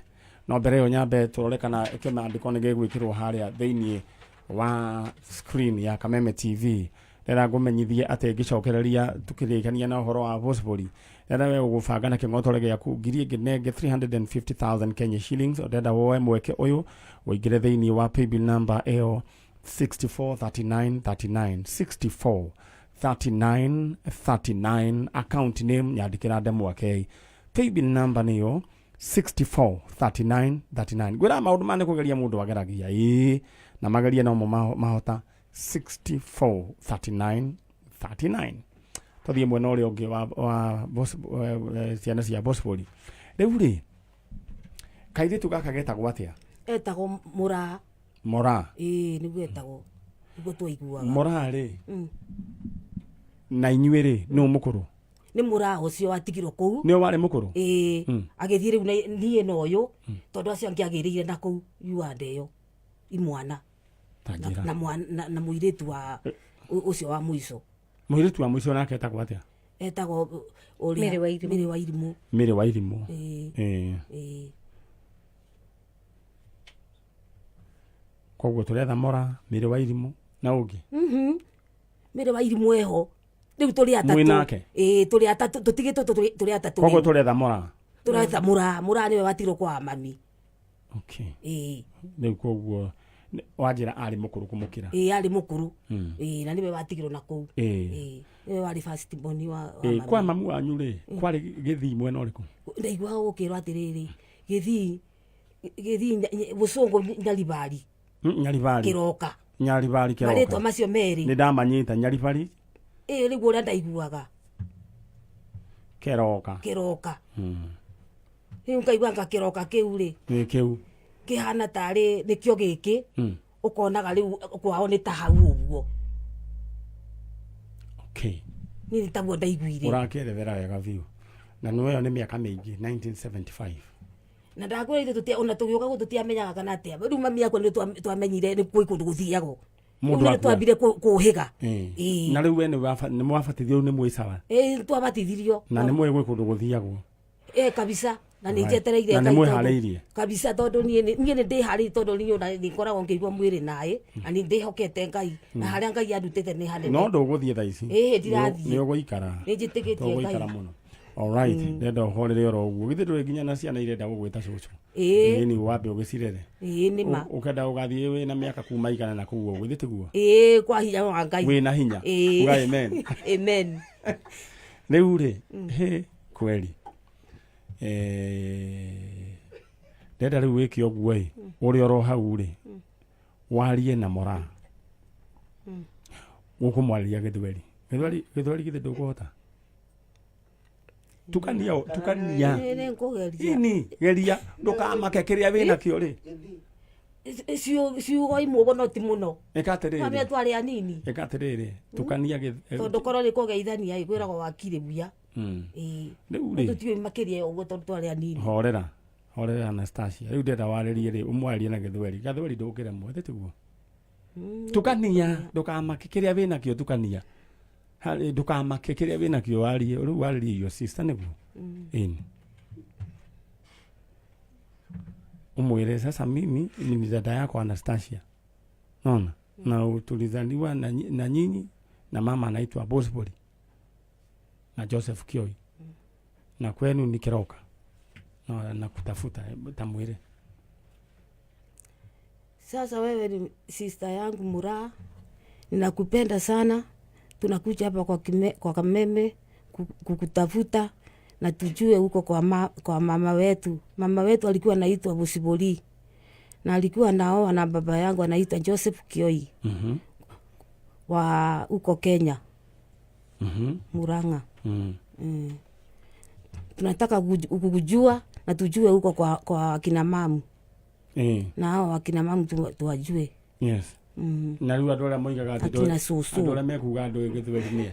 No mbere yo nyambe turore kana kĩmandĩko nĩ gĩgwĩkĩrwo harĩa thĩinĩ wa screen ya Kameme TV. Rĩrĩa ngũmenyithie atĩ ngĩcokereria tukĩrĩkania na ũhoro wa Bosbori, rĩrĩa we ũgũbanga na kĩng'otore gĩaku ngiri ĩngĩ na ĩngĩ 350,000 Kenya shillings, ũrenda woe mweke ũyũ ũingĩre thĩinĩ wa paybill number ĩyo 643939, 643939, account name nyandĩkĩra Ndemwa K, paybill number nĩyo 643939. Ngwĩra maũndũ maya nĩ kũgeria mũndũ ageragia, ĩĩ, na mageria nomo mahota. 643939. Tũthiĩ mwena ũrĩa ũngĩ wa ciana cia Bosbori. Rĩu rĩ, kairĩtu gaka getagwo atĩa? Etagwo Mũraa. Mũraa? Ĩĩ, nĩguo etagwo, nĩguo twaiguaga. Mũraa rĩ, na inyuĩ rĩ, nũ mũkũrũ? Nĩ Mũraa ũcio watigirwo kũu. Nĩwe warĩ mũkũrũ? Ĩĩ. Agĩthiĩ rĩu niĩ na ũyũ, tondũ acio angĩ agĩrĩire na kũu Uganda ĩyo, imwana. Ta njĩra. Na mũirĩtu wa ũcio wa mũico. Mũirĩtu wa mũico nake etagwo atĩa? Etagwo ũrĩa Mary wa Irimũ. Mary wa Irimũ. Mary wa Irimũ. Ĩĩ. Ĩĩ. Ĩĩ. Koguo tũretha Mora, Mary wa Irimũ na ũngĩ. Mary wa Irimũ eho. Rĩu tũrĩ atatũ. Mwĩ nake? Ĩĩ, tũrĩ atatũ, tũtigĩtwo tũrĩ atatũ Koguo rĩu. tũretha Mora. Tũretha Mora, Mora nĩwe watigirwo kwa mami. Okay. Ĩĩ. Rĩu koguo Wanjĩra arĩ mũkũrũ kũmũkĩra. Ĩĩ, arĩ mũkũrũ. Ĩĩ, na nĩwe watigirwo na kũu. Ĩĩ. Ĩĩ, nĩwe warĩ first born wa Ĩĩ, mami. kwa mamu wanyu rĩ, kwarĩ gĩthii mwena ũrĩkũ? Ndaiguaga gũkĩrwo atĩrĩrĩ, gĩthii bũcũngũ Nyaribari. Nyaribari. Kĩroka. Nyaribari kĩroka. Marĩtwa macio merĩ. Nĩ ndamanyita Nyaribari. Ĩĩ, rĩu ũrĩa ndaiguaga. Kĩroka. Kĩroka. Rĩu ngaigua anga kĩroka kĩu rĩ. Nĩ kĩu. Kĩhana tarĩ nĩkĩo gĩkĩ. Ũkonaga rĩu kwao nĩ ta hau ũguo. Okay. Niĩ nĩ taguo ndaiguire. Ũrakĩerethera wega biũ. Na nĩ ĩyo nĩ mĩaka mĩingĩ, 1975. Na ndakwĩra ithuĩ ona tũgĩũka gũkũ tũtiamenyaga kana atĩa. Rĩu mami akwa nĩ twamenyire nĩ kwĩ kũndũ gũthiagwo. Mũndũ Rĩu nĩ akua. twambire kũhĩga. Ĩĩ. Ĩĩ. Na rĩu we nĩ mwabatithio, rĩu nĩ mwĩ sawa? Ĩĩ, twabatithirio. Na nĩ mwĩ gwĩ kũndũ gũthiagwo? Ĩĩ kabisa, na nĩ Right. njetereire Na nĩ Ngai tondũ- mwĩharĩirie? Kabisa, tondũ niĩ nĩ ndĩharĩirie, tondũ niĩ ona nĩ ngoragwo ngĩigua mwĩrĩ naĩ, na nĩ ndĩhokete Ngai, na harĩa Ngai andutĩte nĩ hanene. No ndũgũthiĩ thaa ici? Ĩĩ, ndirathiĩ. Nĩ ũgũikara. Nĩ njĩtĩkĩtie Ngai. Ũgũikara mũno. Alright, ndenda ũhorere oro ũguo. Githĩ ndũrĩ nginya na ciana irenda gũgwĩta cũcũ? Ĩĩ. Ĩni wambe ũgĩcirere. Ĩĩ, nĩ ma. Ũkenda ũgathiĩ wĩna mĩaka kuma igana na kũu ũguo, githĩ tiguo? Ĩĩ, kwa hinya wa Ngai. Wĩna hinya. Ĩĩ. Uga amen. Amen. Rĩu rĩ, hĩ kweli. Eh, ndenda rĩu wĩke ũguo ĩ, ũrĩ oro hau rĩ, warie na Moraa. Gũkũmwarĩria gĩthweri. Gĩthweri gĩthweri githĩ ndũkũhota? Tukania tukania. Nĩ nĩ ngũgeria. Ini geria, ndũkamake kĩrĩa wĩ nakĩo rĩ. Ciugo imwe ũguo, no ti mũno. Ĩka atĩrĩrĩ. Twamenya twarĩ anini. Ĩka atĩrĩrĩ, tukania Tondũ korwo nĩ kũgeithania ĩ, kwĩragwo wakirĩ buya. Ĩĩ. Rĩu rĩ. Tũtiũĩ makĩria ya ũguo tondũ twarĩ anini. Horera horera, Anastasia. Rĩu ndĩrenda warĩrie rĩ, ũmwarĩrie na gĩthweri. Gathweri ndũngĩremwo, ĩthĩ tiguo? Tukania, ndũkamake kĩrĩa wĩ nakĩo, tukania. Ndũkamake kĩrĩa wĩ nakĩo, warie rĩu, warĩrie your sister nĩguo. Ĩni umwĩre, sasa mimi ni dada yako Anastasia, naona na tulizaliwa na nyinyi na mama anaitwa Bosbori na Joseph Kioi, na kwenu ni Kiroka na kutafuta tamwire. Sasa wewe ni sister yangu Muraa, ninakupenda sana. Tunakuja hapa kwa Kameme kukutafuta na tujue huko kwa mama wetu. Mama wetu alikuwa anaitwa Busibori na alikuwa naoa na baba yangu anaitwa Joseph Kioi wa huko Kenya, Murang'a. Tunataka kukujua na tujue huko kwa kina mamu. Na hao wakina mamu tuwajue. Yes. Na rĩu andũ arĩa moigaga atĩ Akina cũcũ. Andũ arĩa mekuga ndũĩ gĩthweri nĩa?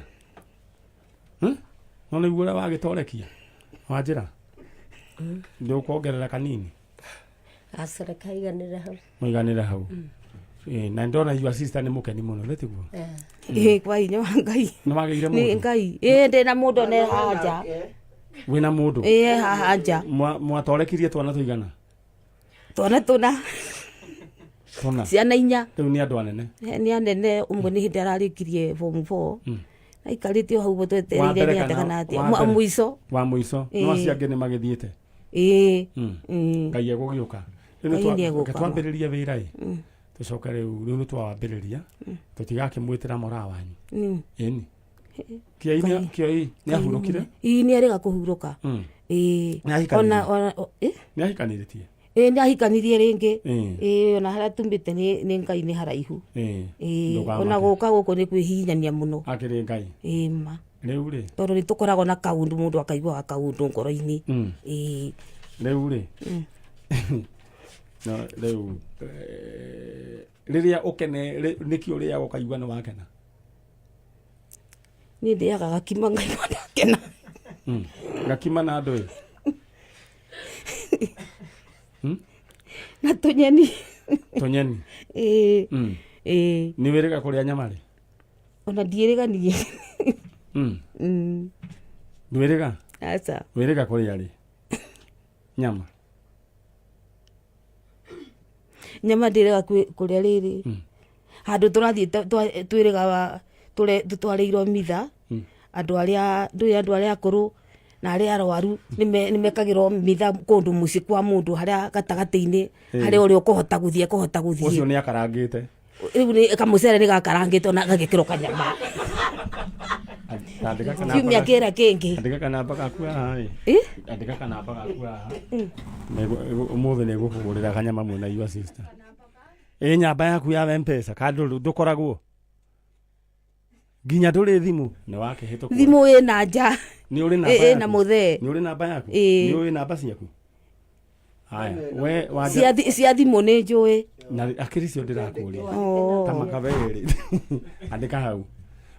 No nĩguo ũrĩa wagĩtorekia wanjĩra ndũkuongerera kanini. Aca, kaiganĩre hau. Mũiganĩre hau. Ĩĩ, na ndona your sister nĩ mũkeni mũno, nĩ tiguo? Ĩĩ, kwa hinya wa Ngai. Nĩ wagĩire Nĩ mũndũ? Ngai. Ĩĩ, ndĩna mũndũ ne haha nja. Wĩna mũndũ? Ĩĩ, haha nja. Mwatorekirie twana tũigana? Twana tũna. Tũna. Ciana inya. Rĩu nĩ andũ anene? Nĩ anene, ũmwe nĩ hĩndĩ ararĩkirie form 4. Aikarĩte o hau ũguo Wa twetereire mbere nĩ atĩa kana kana atĩa. wa mbere? Mũico. Wa mũico. Ĩĩ. No acio angĩ nĩ magĩthiĩte? Ĩĩ. Ngai egũgĩũka. Rĩu Ngai nĩ egũka. Reke twambĩrĩrie wĩra ĩ, tũcoke rĩu nĩ twawambĩrĩria, tũtigakĩmwĩtĩra Moraa wanyu. Ĩni Kĩoi Kĩoi nĩ ahurũkire? Ĩĩ, nĩ erĩga kũhurũka. Ĩĩ. Nĩ ahikanirie? Ona ĩ? Nĩ ahikanĩrĩtie? Ĩĩ, nĩ ahikanirie rĩngĩ. Ĩĩ. Ĩĩ, ona harĩa tumĩte nĩ Ngai nĩ haraihu. Ĩĩ. Ĩĩ, Ndũkamake. ona gũka gũkũ nĩ kwĩhihinyania mũno. Akĩrĩ Ngai. Ĩĩ ma. Rĩu rĩ. Tondũ nĩ tũkoragwo na kaũndũ, mũndũ akaiguaga kaũndũ ngoro-inĩ. Ĩĩ. Rĩu rĩ. No rĩu rĩrĩa ũkene nĩkĩ ũrĩaga ũkaigua nĩ wakena? Niĩ ndĩaga gakima ngaigua ndakena. Gakima na andũ ĩ? Na tũnyeni. Tũnyeni. Ĩĩ. Ĩĩ. Nĩ wĩrĩga kũrĩa nyama rĩ? Ona ndiĩrĩga niĩ. Ndwĩrĩga? Aca. Wĩrĩga kũrĩa rĩ? Nyama. Nyama ndĩrĩga kũrĩa rĩrĩ. Handũ tũrathiĩ twĩrĩga tũtwarĩirwo mitha. Andũ arĩa ndũĩ, andũ arĩa akũrũ na arĩa arwaru nĩmekagĩrwo mitha kũndũ mũciĩ kwa mũndũ harĩa gatagatĩ-inĩ, harĩa ũrĩa ũkũhota gũthiĩ ekũhota gũthiĩ. Ũcio nĩ akarangĩte. Rĩu nĩ kamũcere nĩ gakarangĩtwo na gagĩkĩrwo kanyama. Andĩka kanamba Kiumia kĩrĩa kĩngĩ. Andĩka kanamba gaku haha ĩ. Ĩ? Andĩka kanamba gaku haha. Ũmũthĩ nĩ ngũkũgũrĩra kanyama mwĩna your sister. Ĩ nyamba yaku ya M-Pesa kandũ ndũkoragwo nginya ndũrĩ thimũ nĩ wakĩhĩtũkwo. Thimũ ĩna nja. Nĩ ũrĩ namba Ĩ- ĩna yaku? mũthee. Nĩ ũrĩ namba yaku? Ĩ. Nĩ ũĩ namba ciaku? Haya, we wanja Cia thimũ nĩ njũĩ. Na akĩrĩ cio ndĩrakũria. Oh. Ta makaberĩ. Andĩka hau.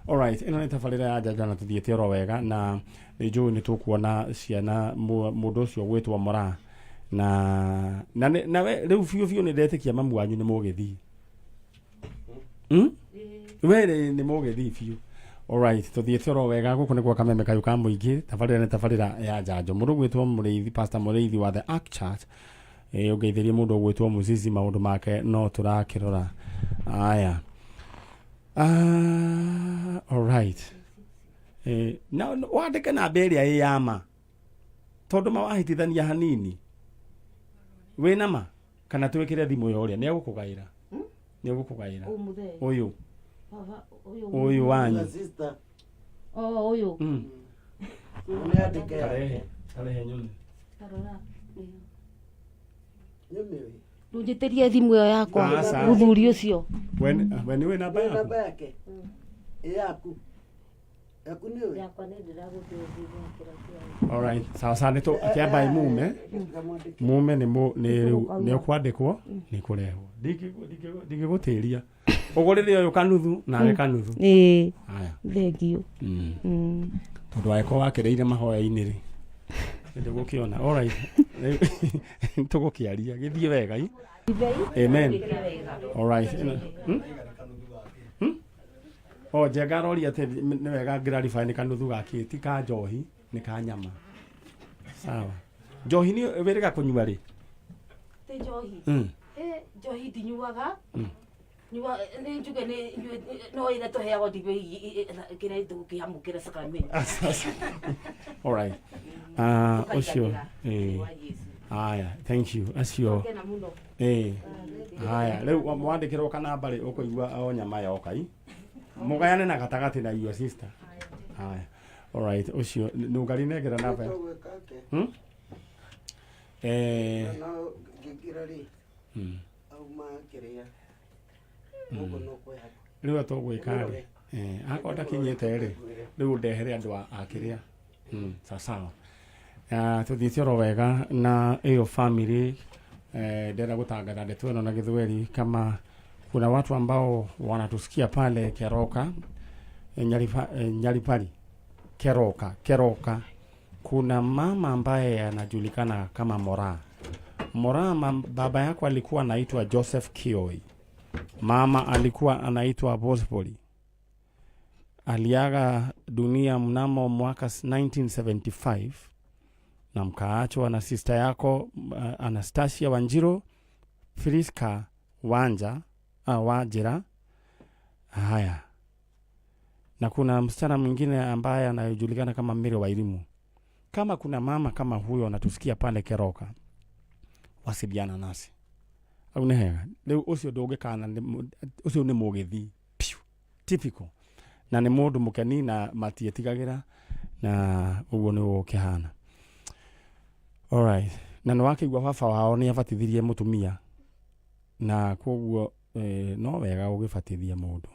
Alright, ĩno nĩ tabarĩra ya Njanja na tũthiĩte oro wega, na nĩ njũĩ nĩ tũkuona ciana mũndũ ũcio gwĩtwo Moraa na na we rĩu biũ biũ nĩ ndetĩkia mamu wanyu nĩ mũgĩthiĩ. We nĩ mũgĩthii biũ. Alright, tũthiĩte oro wega gũkũ nĩ gwa kameme kayũ ka mũingĩ. Tabarĩra nĩ tabarĩra ya njanjo. Mũndũ ũgwĩtwo Mũrĩithi, Pastor Mũrĩithi wa The Ark Church, ũngeithĩrie mũndũ ũgwĩtwo Mũzizi, maũndũ make no tũrakĩrora. Aya. Alright. Na wandĩke namba ĩrĩa ĩ ya ma, tondũ ma wahĩtithania hanini wĩna ma, kana twĩkĩre thimũ ya ũrĩa nĩ egũkũgaĩra, nĩ egũkũgaĩra. Ũyũ mũthee. Ũyũ. Baba, ũyũ. Ũyũ wanyu. Sister. Oh, ũyũ. Nĩandĩke. Karehe, karehe nyone. Tarora. Nyone. Ndũnjĩtĩrie thimũ ĩyo yakwa. Aca. Mũthuri ũcio. We nĩ wĩ namba yaku? Namba yake. Ĩ yaku. Yaku nĩ ũĩ? Yakwa nĩ ndĩragũthĩnjĩra. Alright, sawa sawa, nĩ tũ akĩamba mume. Mume nĩ mũ nĩ rĩu nĩ ũkwandĩkwo nĩ kũrehwo. Ndingĩgũtĩria. Ũgũrĩre ũyũ kanuthu nawe kanuthu. Ĩĩ. Haya. Thengiũ. Tondũ angĩkorwo wakĩrĩire mahoya-inĩ rĩ, ndũgũkĩona. Alright. Tũgũkĩaria gĩthiĩ wega i. Amen. Alright. O Njenga aroria atĩ nĩ wega clarify nĩ kanuthu gakĩ, ti ka njohi, nĩ ka nyama. Sawa. Njohi nĩ wĩrĩga kũnyua rĩ? Ti njohi. Njohi ndinyuaga. Nyua nĩ njuge nĩ no ĩrĩa tũheagwo ndibei kĩrĩa tũkĩamũkĩra sakramenti. Alright. Ũcio. Haya, thank you. Acio. Kena mũno. Haya, rĩu mwandĩkĩrwo kanamba rĩ, ũkũigua o nyama yoka i. Mũgayane na gatagatĩ na your sister. Haya. Alright, ũcio nũngari nengera namba. No ngĩingĩra rĩ, auma kĩrĩa. Gũkũ no kwĩ hakuhĩ. Rĩu tũgwĩka rĩ, akorwo ndakinyĩte rĩ, rĩu ndehere andũ a kĩrĩa. Sawa sawa. Tũthiĩte oro wega na ĩyo family. Ndĩrenda gũtangatha ndeto ĩno na Gĩthweri kama kuna watu ambao wanatusikia pale Keroka, Nyaripari, Keroka. Kuna mama ambaye anajulikana kama Mora. Mora, baba yako alikuwa anaitwa Joseph Kioi. Mama alikuwa anaitwa Bosboli. Aliaga dunia mnamo mwaka 1975 na mkaachwa na sister yako Anastasia Wanjiru, Friska Wanja, Wajira. Haya. Na kuna msichana mwingine ambaye anajulikana kama Mary Wairimu. Kama kuna mama kama huyo anatusikia pale Keroka, wasiliana nasi. Au nĩ hega. Rĩu ũcio ndũngĩkana, ũcio nĩ mũgĩthi. Piu. Typical. Na nĩ mũndũ mũkeni na matietigagĩra, na ũguo nĩ ũkĩhana. Alright. Na nĩ wakĩigua baba wao nĩ abatithirie mũtumia. Na koguo no wega ũgĩbatithia mũndũ.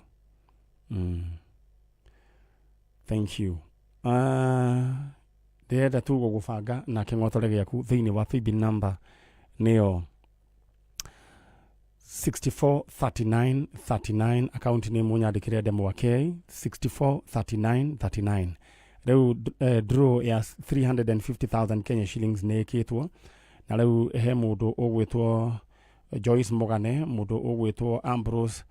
Thank you. Ndĩrenda tu gũgũbanga na kĩng'otore gĩaku thĩinĩ wa paybill number nĩyo 643939, account nĩ mũnyandĩkĩre ndemwa K 643939. Rĩu draw ya 350,000 Kenya shillings nĩ ĩkĩtwo, na rĩu he mũndũ ũgwĩtwo Joyce Mogane, mũndũ ũgwĩtwo Ambrose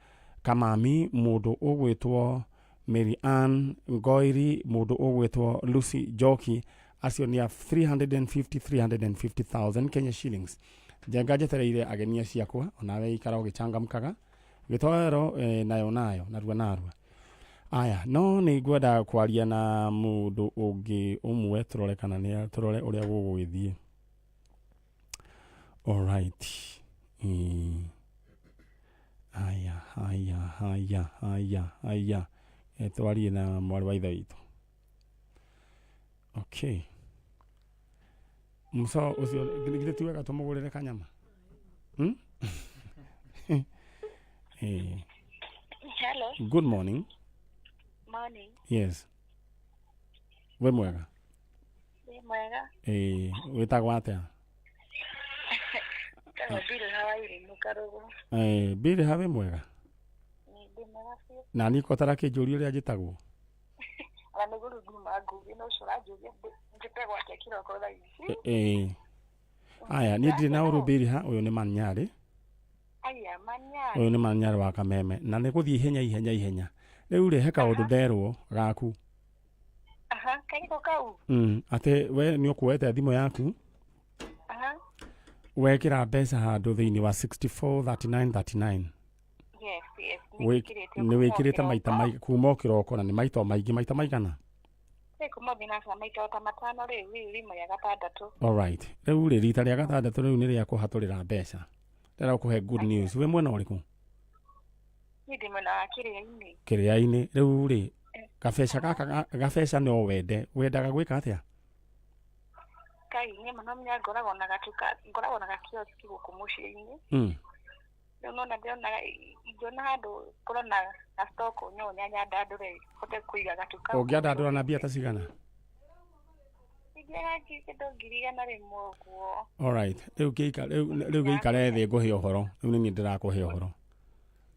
Kamami, mũndũ ũgwĩtwo Mary Ann Ngoiri, mũndũ ũgwĩtwo Lucy Njoki. Acio nĩ a 350,000 Kenya shillings. Njenga njetereire ageni ciakwa, onawe ikara ũgĩchangamkaga gĩtoero, nayo nayo narua narua. Aya, no nĩ ngwenda kwaria na mũndũ ũngĩ ũmwe, tũrore kana nĩ tũrore ũrĩa gũgũgĩthiĩ. Alright. Aya, haya, haya, haya, haya. Twarie na mwarĩ wa ithe witũ. Okay. Muso ũcio githĩ ti wega tũmũgũrĩre kanyama? Hello. Good morning. Morning. Yes. Wĩ mwega? Wĩ mwega. Wĩtagwo atĩa? Njĩtagwo Bilha wa Irimũ Karũgũ. Bilha wĩ mwega? Nĩ ndĩ mwega biũ. Na niĩ ko tarakĩnjũria ũrĩa njĩtagwo? Ona nĩ gũrunguma ngugi, no ũcio ũranjũria njĩtagwo atĩa kĩroko thaa ici. Aya, niĩ ndirĩ na ũru Bilha, ũyũ nĩ Manyarĩ. Aya, manyarĩ. Ũyũ nĩ manyarĩ wa Kameme na nĩ gũthiĩ ihenya ihenya ihenya. Rĩu rĩ he kaũndũ nderwo gaku. Aha, karĩkũ kau? Atĩ we nĩ ũkuoete thimũ yaku. Aha. Wekĩra mbeca handũ thĩinĩ wa 64 39 39. Yes, yes. Nĩnjĩkĩrĩte Nĩ kuma o wĩkĩrĩte maita kĩroko. maingĩ kuma o kĩroko na nĩ maita o maingĩ maita maigana? Ĩ, kuma thinacara maita o ta matano rĩu, rĩu rĩma rĩa gatandatũ. Alright. Rĩu rĩ rita rĩa gatandatũ rĩu nĩ rĩa kũhatũrĩra mbeca. Ndĩrenda gũkũhe good news. Wĩ mwena ũrĩkũ? Niĩ ndĩ mwena wa Kĩrĩa-inĩ. Kĩrĩa-inĩ. Rĩu rĩ gabeca gaka gabeca no wende. Wendaga gwĩka atĩa? Kai, niĩ mũno menya ngoragwo na gatuka, ngoragwo na gakioski gũkũ mũciĩ-inĩ. Rĩu nona ndĩrona ingĩona handũ ngorwo na na stock no nyandandũre hote kũiga gatuka. Ũngĩandandũra na mbia ta cigana? Ingĩaga kĩndũ 100,000 ũguo. Alright. Rĩu gĩika rĩu rĩu gĩikare thĩ ngũhe ũhoro. Rĩu nĩ niĩ ndĩrakũhe ũhoro.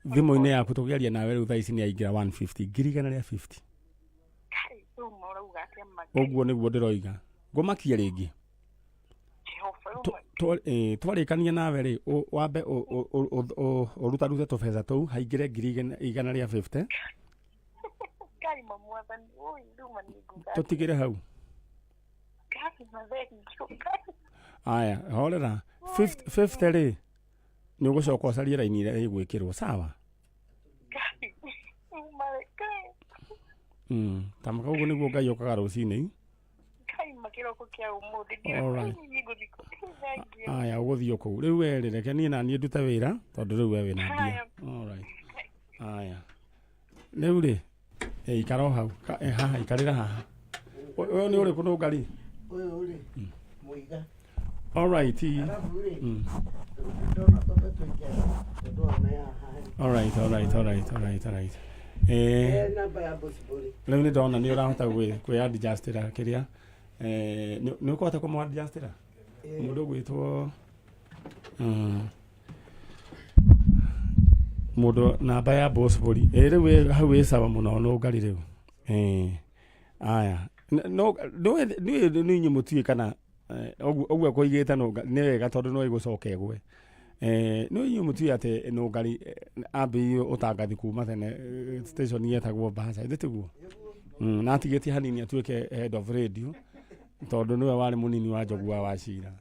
Thimũ-inĩ yaku tũkĩaria nawe rĩu thaa ici nĩ yaingĩra 150, 150,000. Kai, rĩu mũrauga atĩa ma Ũguo nĩguo ndĩroiga. Ngũmakie rĩngĩ. Jehova, rĩu Twarĩkania nawe rĩ wambe ũrutarute tũbeca tũu haingĩre 150,000. Ngai ma mwathani, ũi rĩu ma nĩ nguga atĩa. Tũtigĩre hau. Ngai ma thengiũ, Ngai. Aya, horera. 50 rĩ nĩ ũgũcoka ũcarie raini ĩrĩa ĩgwĩkĩrwo sawa. Ngai, rĩu ma Ngai. Tamaka ũguo nĩguo Ngai okaga rũcinĩ. Ngai ma kĩroko kĩa ũmũthĩ Alright. ndiĩ ngũthiĩ kũ. Thengiũ. Aya, ũgũthiĩ o kũu. Rĩu we rĩ reke niĩ na niĩ ndute wĩra tondũ rĩu we wĩna mbia. Haya. Alright. Aya. Rĩu rĩ ikara o hau. Haha ikarĩra haha. Ũyũ nĩ ũrĩkũ nũngari? Ũyũ rĩ, mũiga. Alright. Arabu rĩ, ndona twambe tũingĩre tondũ ona ya haha. Alright, alright, alright, alright, alright. Namba ya Bosibori. Rĩu nĩ ndona nĩ ũrahota kwĩ adjustĩra kĩrĩa. Nĩ ũkũhota kũmũ adjustĩra? Mũndũ ũgwĩtwo mũndũ namba ya Bosibori. Rĩu hau wĩ sawa mũno nũngari rĩu. Aya. No nĩ nĩ inyuĩ mũtiũĩ kana ũguo ũguo kũigĩte nĩ wega tondũ no ĩgũcoka ĩgwe. Nĩ inyuĩ mũtiũĩ atĩ nũngari ambĩrĩirie ũtangathi kuma tene station yetagwo Bahasha, ithĩ tiguo? Na atigĩtie hanini atuĩke head of radio tondũ nĩwe warĩ mũnini wa Njogu wa Wachira.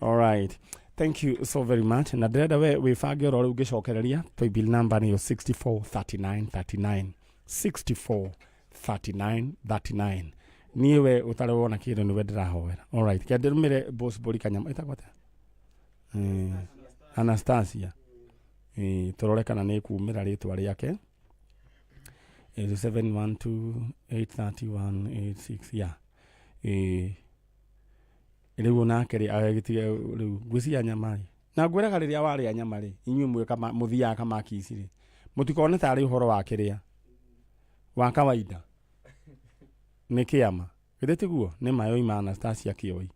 All right. Thank you so very much. Na ndĩrenda we wĩbange oro rĩu ngĩcokereria paybill number nĩyo 643939 643939. Niĩ we ũtarĩ wona kĩndũ nĩwe ndĩrahoera. All right. Kende ndĩrũmĩre Boss Bori kanyama ĩtagwo atĩa? Anastasia. Tũrore kana nĩ ĩkumĩra rĩtwa rĩake. 712830186 yeah. Rĩu onake rĩ agĩtige rĩu ngwĩciria nyama rĩ na ngwĩraga rĩrĩa warĩa nyama rĩ inyuĩ mwĩ mũthiaga kamaki ici rĩ mũtikone tarĩ ũhoro wa kĩrĩa wa kawaida nĩ kĩama githĩ tiguo nĩ mayo ima Anastasia Kĩoi.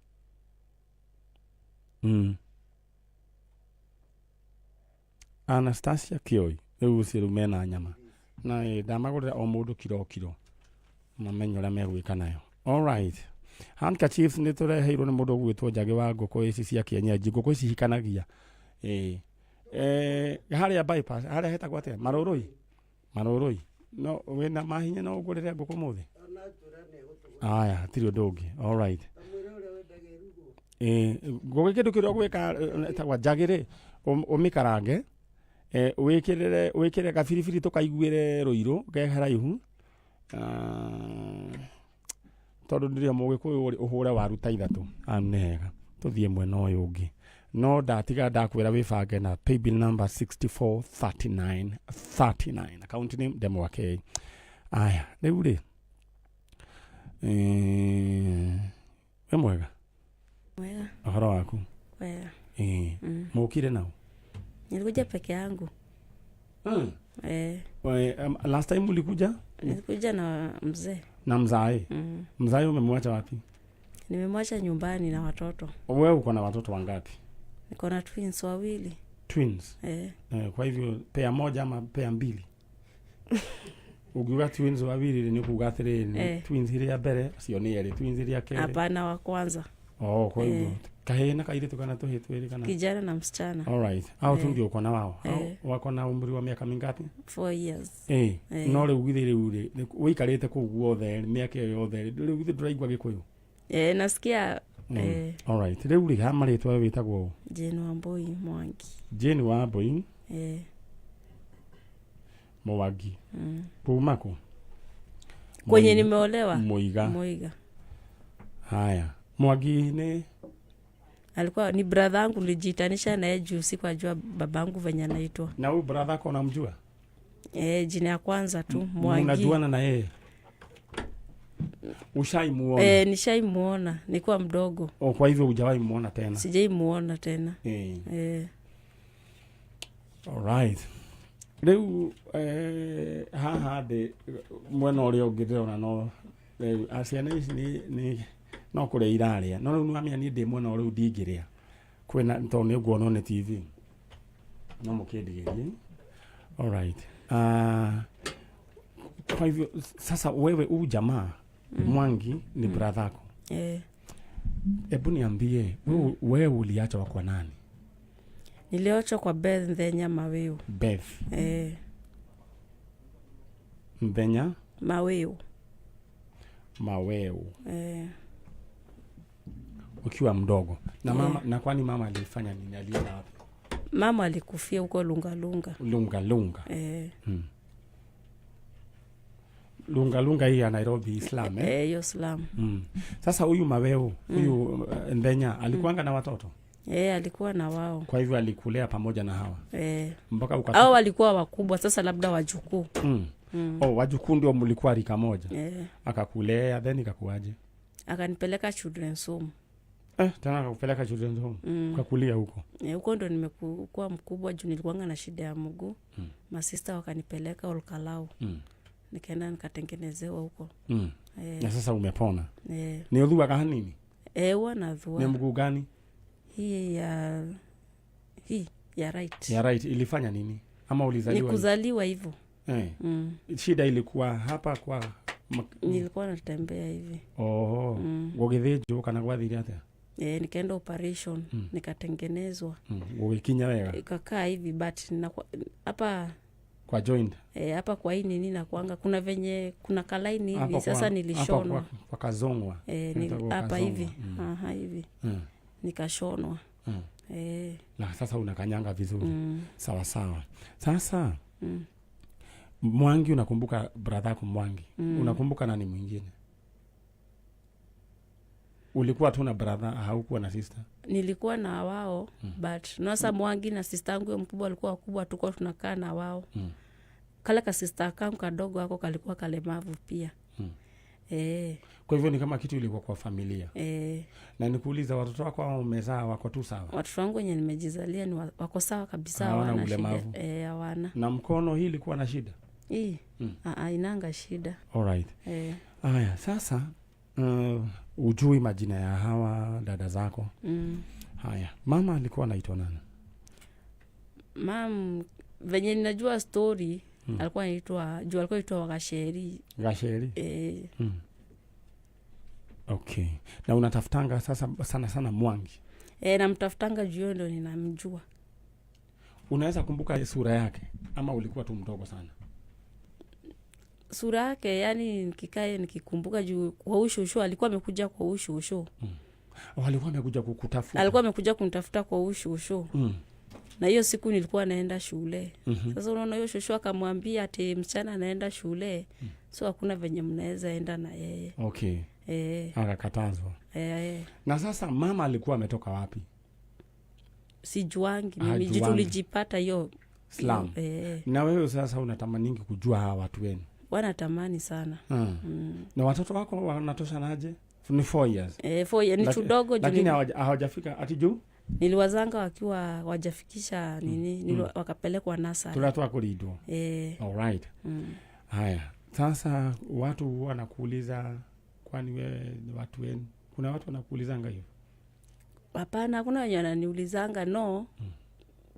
Anastasia Kĩoi rĩu ũcio rĩu mena nyama na ndamagũrĩra o mũndũ kiro kiro mamenye ũrĩa megwĩka nayo. Alright. Handkerchiefs nĩ tũreheirwo nĩ mũndũ ũgwĩtwo Njagĩ wa ngũkũ ici cia kienyeji, ngũkũ ici hikanagia. Harĩa bypass, harĩa hetagwo atĩa? Marũrũi. Marũrũi. No wĩna mahinya no ũngũrĩre ngũkũ mũthĩ? Aya, hatirĩ ũndũ ũngĩ. Alright. Ngũkũ kĩndũ kĩrĩa ũgwĩka ĩtagwo njagĩ rĩ, ũmĩkarange, wĩkĩre gabiribiri tũkaiguĩre rũirũ ke haraihu. Tondũ ndĩrĩ mũgĩkũyũ rĩ, ũhũre waru ta ithatũ. Nĩ hega. Tũthiĩ mwena ũyũ ũngĩ. No ndatiga ndakwĩra wĩbange na paybill number 643939. Account name Ndemwa K. Aya, rĩu rĩ. Wĩ mwega? Mwega. Ũhoro waku? Wega. Mũkire nao? Nilikuja peke yangu. Last time ulikuja? Nilikuja na mzee. Na mzae? Mzae umemwacha wapi? Nimemwacha nyumbani na watoto. Wewe uko na watoto wangapi? Niko na twins wawili. Twins? Kwa hivyo pea moja ama pea mbili? Ukiuga twins wawili ni kuuga atĩrĩrĩ, twins iria mbere, acio nĩ erĩ, twins iria kerĩ. Hapana, wa kwanza. Oh, kwa hivyo Kahĩĩ na kairĩtu kana tũhĩĩ twĩrĩ kana? Kijana na msichana. Alright. Hao tu Eh. ndio uko na wao? Hao Eh. wako na umri wa miaka mingapi? 4 years. Eh. Eh. No rĩu githĩ rĩu rĩ wĩikarĩte kũu guothe mĩaka ĩyo yothe rĩu githĩ ndũraigua Gĩkũyũ? Eh, nasikia. Eh. Alright. Rĩu rĩ, ha marĩtwa wĩtagwo ũ? Jane Wambui Mwangi. Jane Wambui Eh. Mwangi. Kuma kũ? Kwenye nimeolewa. Muiga. Muiga. Haya. Mwangi nĩ Alikuwa ni brother yangu, nilijiitanisha naye juu sikuwajua babangu venye anaitwa. Na huyu brother yako unamjua? Eh, jina ya kwanza tu Mwangi. Mnajuana na yeye? Ushaimuona? Eh, nishaimuona nikuwa mdogo. O, kwa hivyo hujawahi muona tena? Sijaimuona tena. Eh. Eh. Alright. Rĩu eh, haha ndĩ mwena ũrĩa ũngĩ ndĩrona no rĩu a, ciana ici nĩ no kũrĩa irarĩa, no rĩu nĩwamenya niĩ ndĩ mwena ũrĩu ndingĩrĩa kwĩna tondũ nĩ nguonwo nĩ TV, no mũkĩndigĩrie. Alright. Kwa hivyo sasa wewe huu jamaa Mwangi ni brother yako? Eh. Hebu niambie wewe uliachwa kwa nani? Niliochwa kwa Beth Nthenya Mawiu. Beth Eh, Nthenya Mawiu. Maweu. Eh. Ukiwa mdogo na mama? Yeah. Na kwani mama alifanya nini? Alienda wapi? Mama alikufia huko Lungalunga. Lunga Lunga. Eh. Lunga Lunga hii ya Nairobi Islam, eh? Eh, hiyo slum. Sasa huyu Maweu, huyu Nthenya alikuanga na watoto? Eh, alikuwa na wao. Kwa hivyo alikulea pamoja na hawa Eh. mpaka Hao walikuwa wakubwa sasa, labda wajukuu. Oh, wajukuu ndio mlikuwa rika moja? Eh. Akakulea, then ikakuaje? Akanipeleka children's home. Eh, tena akakupeleka children's home? Ukakulia huko? Eh, huko ndo nimekuwa mkubwa juu nilikuwanga na shida ya mguu. Masista wakanipeleka Olkalau. Nikaenda nikatengenezewa huko. Eh. Na sasa umepona? Eh. Nĩ ũthuaga hanini? Eh, huwa nadhua. Nĩ mguu gani? Hii ya right. Ya right ilifanya nini? Ama Ni ulizaliwa hivi? kuzaliwa hivyo. Eh. Shida ilikuwa hapa kwa Nilikuwa natembea hivi. Oho. Gũgĩthĩnjwo kana gwathire atĩa? Eh, nikaenda operation, nikatengenezwa. Gũgĩkinya wega? Ikakaa hivi but hapa Kwa joint? Eh, hapa kwa hii nini nakuanga kuna venye kuna kalaini hivi. Hapa Sasa hapa nilishonwa. kwa kazongwa. Eh, Inaitwa hapa kazongwa. hivi. Aha, hivi. Nikashonwa. Eh. Na sasa unakanyanga vizuri. Sawa sawa. Sasa Mwangi, unakumbuka brother yako Mwangi? Unakumbuka nani mwingine? Ulikuwa tu na brother, haukuwa na sister? Nilikuwa na wao, but nasa Mwangi na sister yangu huyo mkubwa alikuwa wakubwa, tulikuwa tunakaa na wao. Kale ka sister kangu kadogo ako kalikuwa kalemavu pia. Eh. Kwa hivyo ni kama kitu ilikuwa kwa familia. Eh. Na nikuuliza, watoto wako hao umezaa wako tu sawa? Watoto wangu wenye nimejizalia ni wako sawa kabisa, Hawana hawana shida. ulemavu? Eh, hawana. Na mkono hii ilikuwa na shida? Hii inanga shida. Alright. Eh. Aya, sasa ujui majina ya hawa dada zako? Haya, mama alikuwa anaitwa nani? Mam venye ninajua story, alikuwa anaitwa, juu alikuwa anaitwa Wagasheri. Gasheri? Eh. Okay. Na unatafutanga sasa sana sana Mwangi? Eh, namtafutanga juu hiyo ndo ninamjua. Unaweza kumbuka sura yake ama ulikuwa tu mdogo sana? Sura yake, yani nikikae nikikumbuka juu kwa ushushu alikuwa amekuja kwa ushushu. Oh, alikuwa amekuja kukutafuta? Alikuwa amekuja kunitafuta kwa ushushu. Na hiyo siku nilikuwa naenda shule. Sasa unaona hiyo shosho akamwambia ati msichana anaenda shule. So hakuna venye mnaweza enda na yeye. Okay. Eh. Akakatazwa. Eh. Na sasa mama alikuwa ametoka wapi? Sijuangi mimi, juu Hajuangi. tulijipata hiyo Slum. Eh. Na wewe sasa unatamaningi kujua hawa watu wenu? Wanatamani sana. Na watoto wako wanatoshanaje? Ni 4 years. Eh, 4 years ni tudogo juu Lakini hawajafika ati juu? Niliwazanga wakiwa wajafikisha nini, wakapelekwa nursery. Turia twakuridwo. Eh. All right. Haya. Sasa watu wanakuuliza kwani wewe ni watu wenu? Kuna watu wanakuulizanga hivyo? Hapana, hakuna wenye wananiulizanga no.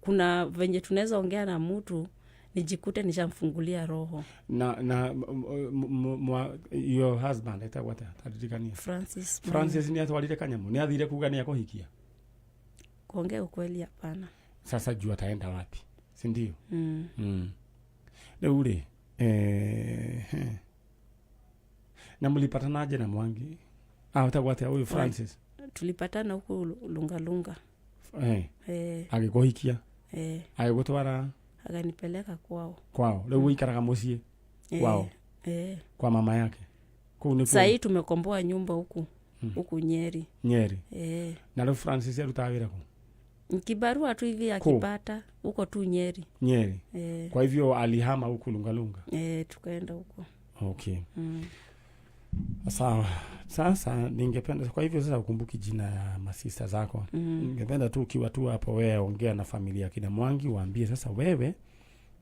Kuna venye tunaweza ongea na mtu nijikute nishamfungulia roho. Na your husband etagwo atia? Taririkania. Francis. Francis ni atwarire kanyamu, ni athire kuga ni akũhikia? Kuongea ukweli hapana. Sasa juu ataenda wapi, si ndio? Mm. Rĩu rĩ eh, na mlipatanaje na Mwangi? Ah, utagwo atĩa huyu Francis? Tulipatana huku Lungalunga. Eh. Agĩkũhikia? Eh. Agĩgũtwara? Akanipeleka kwao. Kwao. Rĩu ũikaraga mũciĩ kwao? Eh. Kwa mama yake kũu nĩ Sahii tumekomboa nyumba huku huku Nyeri. Nyeri? Eh. Na rĩu Francis arutaga wĩra kũ? Kibarua tu hivi akipata huko tu Nyeri. Nyeri? Eh. Kwa hivyo alihama huku Lungalunga? Eh, tukaenda huko. Okay. Sawa. Sasa ningependa, kwa hivyo sasa ukumbuki jina ya masista zako. Ningependa tu ukiwa tu hapo wewe ongea na familia kina Mwangi, waambie sasa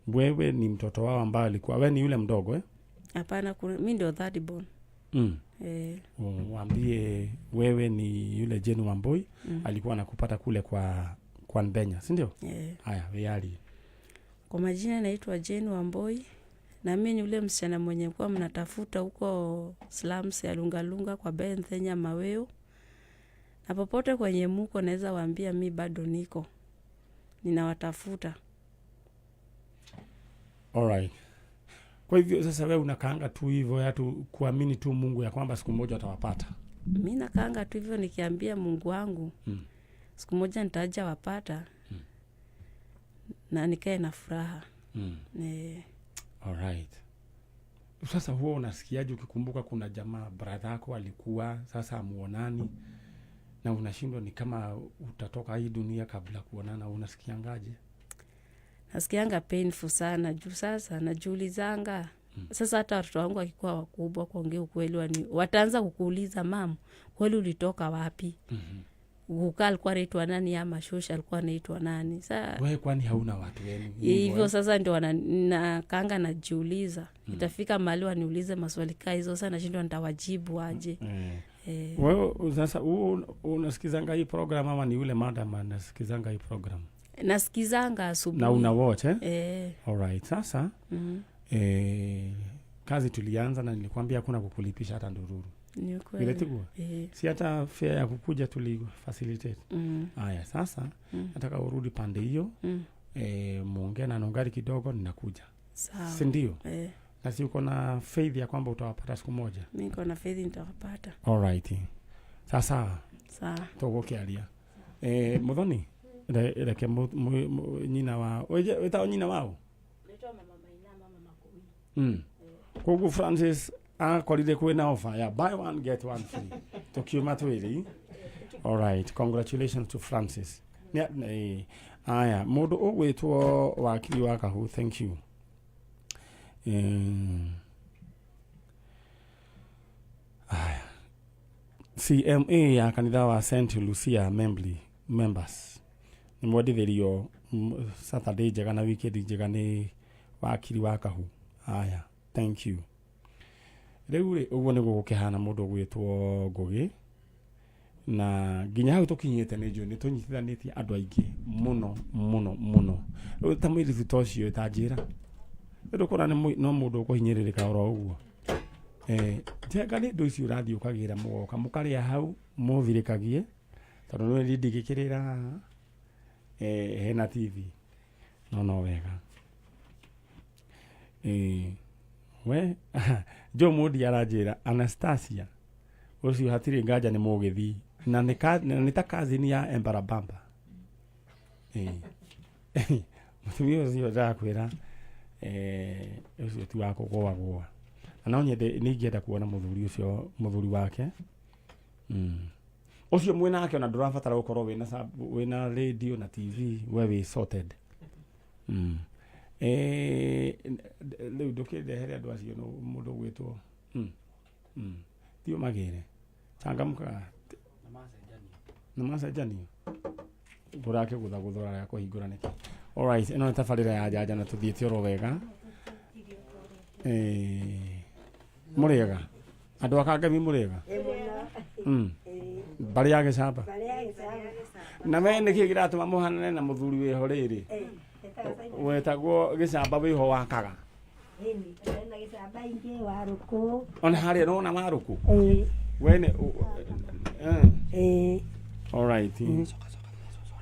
wewe ni mtoto wao ambaye alikuwa, wewe ni yule mdogo eh? Hapana, mi ndio third born. Eh. Waambie wewe ni yule Jane Wambui alikuwa anakupata kule kwa Ndenya, si ndio? Eh. Haya, weali. Kwa majina naitwa Jane Wambui na mimi ni yule msichana mwenye kuwa mnatafuta huko slums ya Lungalunga kwa Benthenya Maweo, na popote kwenye muko naweza waambia mi bado niko ninawatafuta. Alright. Kwa hivyo sasa wewe unakaanga tu hivyo ya tu kuamini tu Mungu ya kwamba siku moja utawapata. Mi nakaanga tu hivyo nikiambia Mungu wangu siku moja nitaja wapata na nikae na furaha. Alright. Sasa huwa unasikiaje ukikumbuka kuna jamaa brother yako alikuwa sasa amuonani na unashindwa ni kama utatoka hii dunia kabla kuonana, unasikiangaje? Nasikianga painful sana juu sasa najiulizanga sasa hata watoto wangu wakikuwa wakubwa, kuongea ukweli, wataanza kukuuliza mam, kweli ulitoka wapi? Guka alikuwa anaitwa nani ama shosha alikuwa anaitwa nani? Sa Wewe kwani hauna watu wenu? Hivyo sasa ndio nakanga najiuliza. Itafika mahali waniulize maswali kaa hizo, sasa nashindwa nitawajibu aje. Wewe sasa unasikizanga hii program ama ni yule madam anasikizanga hii program? Nasikizanga asubuhi. Na una watch eh? Alright, sasa kazi tulianza na nilikwambia hakuna kukulipisha hata ndururu. Ni kweli. Ile tiguo? Si hata fare ya kukuja tuli facilitate. Haya sasa nataka urudi pande hiyo. Muongee na Nungari kidogo ninakuja. Sawa. Si ndio? Na si uko na faith ya kwamba utawapata siku moja? Mimi niko na faith nitawapata. Alright. Sasa. Sawa. Tũgũkĩaria. Muthoni, reke nyina wa wĩtagwo nyina wao? Naitwa Mama Maina, Mama Makui. Koguo Francis akorire kwĩna offer ya buy one get one free. Tũkiuma twĩrĩ. Alright, congratulations to Francis. Aya, mũndũ ũgwĩtwo wakiri wa Kahu, thank you. Aya. CMA ya kanitha wa St Lucia Membly members nĩ mwendithĩrio Saturday njega na weekend njega nĩ wakiri wa Kahu. Aya, thank you. Rĩu rĩ, ũguo nĩguo gũkĩhana mũndũ ũgwĩtwo Ngũgĩ, na nginya hau tũkinyĩte nĩ njũĩ nĩ tũnyitithanĩtie andũ aingĩ mũno mũno mũno. Rĩu ta mũirĩtu ta ũcio ta njĩra, rĩu ndũkuona no mũndũ ũkũhinyĩrĩrĩka oro ũguo. Njenga nĩ indo ici ũrathiĩ ũkagĩra mũgoka mũkarĩa hau mũthirĩkagie, tondũ nĩ niĩ ndingĩkĩrĩra haha, hena TV. No wega. We Joe Modi aranjĩra Anastasia ũcio hatirĩ nganja nĩ mũgĩthi na nĩ ta cousin ya Embarambamba. Mũtumia ũcio ndakwĩra, ũcio ti wa kũgũagũa. Na no nyende, nĩ ingĩenda kuona mũthuri ũcio, mũthuri wake. Ũcio mwĩna wake ona ndũrabatara gũkorwo wĩna radio na TV, we wĩ sorted. Rĩu ndũkĩndehere andũ acio no mũndũ ũgwĩtwo. Ti ũmagĩre. Changamka. Na macenjanio. Ngũrake gũthagũthora ya kũhingũra nĩkĩ. Alright, ĩno nĩ tabarĩra ya Njanja na tũthiĩte oro wega. Mũrĩega. Andũ a Kangemi mũrĩega? Mbarĩ ya Gĩcamba. Na we nĩkĩ kĩratũma mũhanane na mũthuri wĩho rĩrĩ? Wetagwo Gĩcamba wĩho wakaga. Ona harĩa nĩwona warũkũ? We nĩ Alright.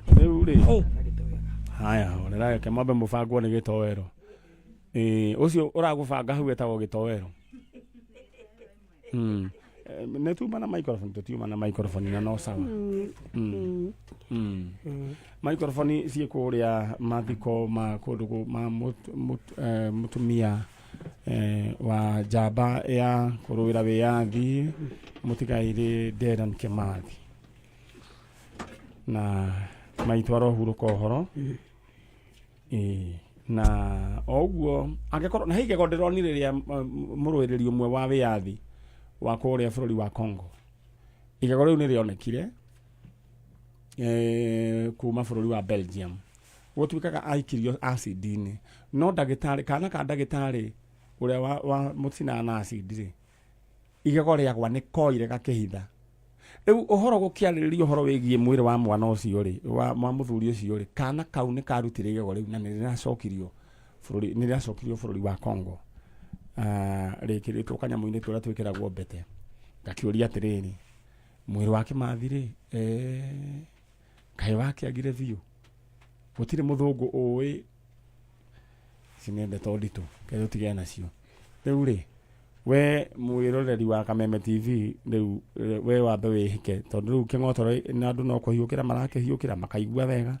Rĩu rĩ, haya, horera, reke mwambe mũbangwo nĩ gĩtoero. Ĩĩ, ũcio ũragũbanga hau etagwo gĩtoero. Nĩ tuma na microphone, tũtiuma na microphone na no sawa. Microphone ciĩ kũrĩa mathiko ma kũndũ ma mũtumia wa njamba ya kũrũĩra wĩyathi mũtigairĩ Dedan Kimathi, na maitũ arohurũka ũhoro. Ĩĩ, na o ũguo angĩkorwo na he igego ndĩronire rĩa mũrũĩrĩri ũmwe wa wĩyathi wa kũrĩa bũrũri wa Congo, igego rĩu nĩ rĩonekire kuma bũrũri wa Belgium. Gũtuĩkaga aikirio acid-inĩ, no ndagĩtarĩ kana ka ndagĩtarĩ ũrĩa wa mũtinaga na acid rĩ, igego rĩagwa nĩ koire gakĩhitha. Rĩu ũhoro gũkĩarĩrĩria ũhoro wĩgiĩ mwĩrĩ wa mwana ũcio rĩ, wa mũthuri ũcio rĩ, kana kau nĩ karutire igego rĩu na nĩ rĩracokirio bũrũri, nĩ rĩracokirio bũrũri wa Congo. Rĩkĩrĩtwo kanyamũ-inĩ tũrĩa twĩkĩragwo mbete. Ngakĩũria atĩrĩrĩ, mwĩrĩ wa Kĩmathi rĩ, kaĩ wakĩagire biũ? Gũtirĩ mũthũngũ ũĩ. Ici nĩ ndeto nditũ, reke tũtigane nacio. Rĩu rĩ, we mwĩroreri wa Kameme TV, rĩu we wambe wĩhĩke, tondũ rĩu kĩng'otoro na andũ no kũhiũkĩra marakĩhiũkĩra makaigua wega.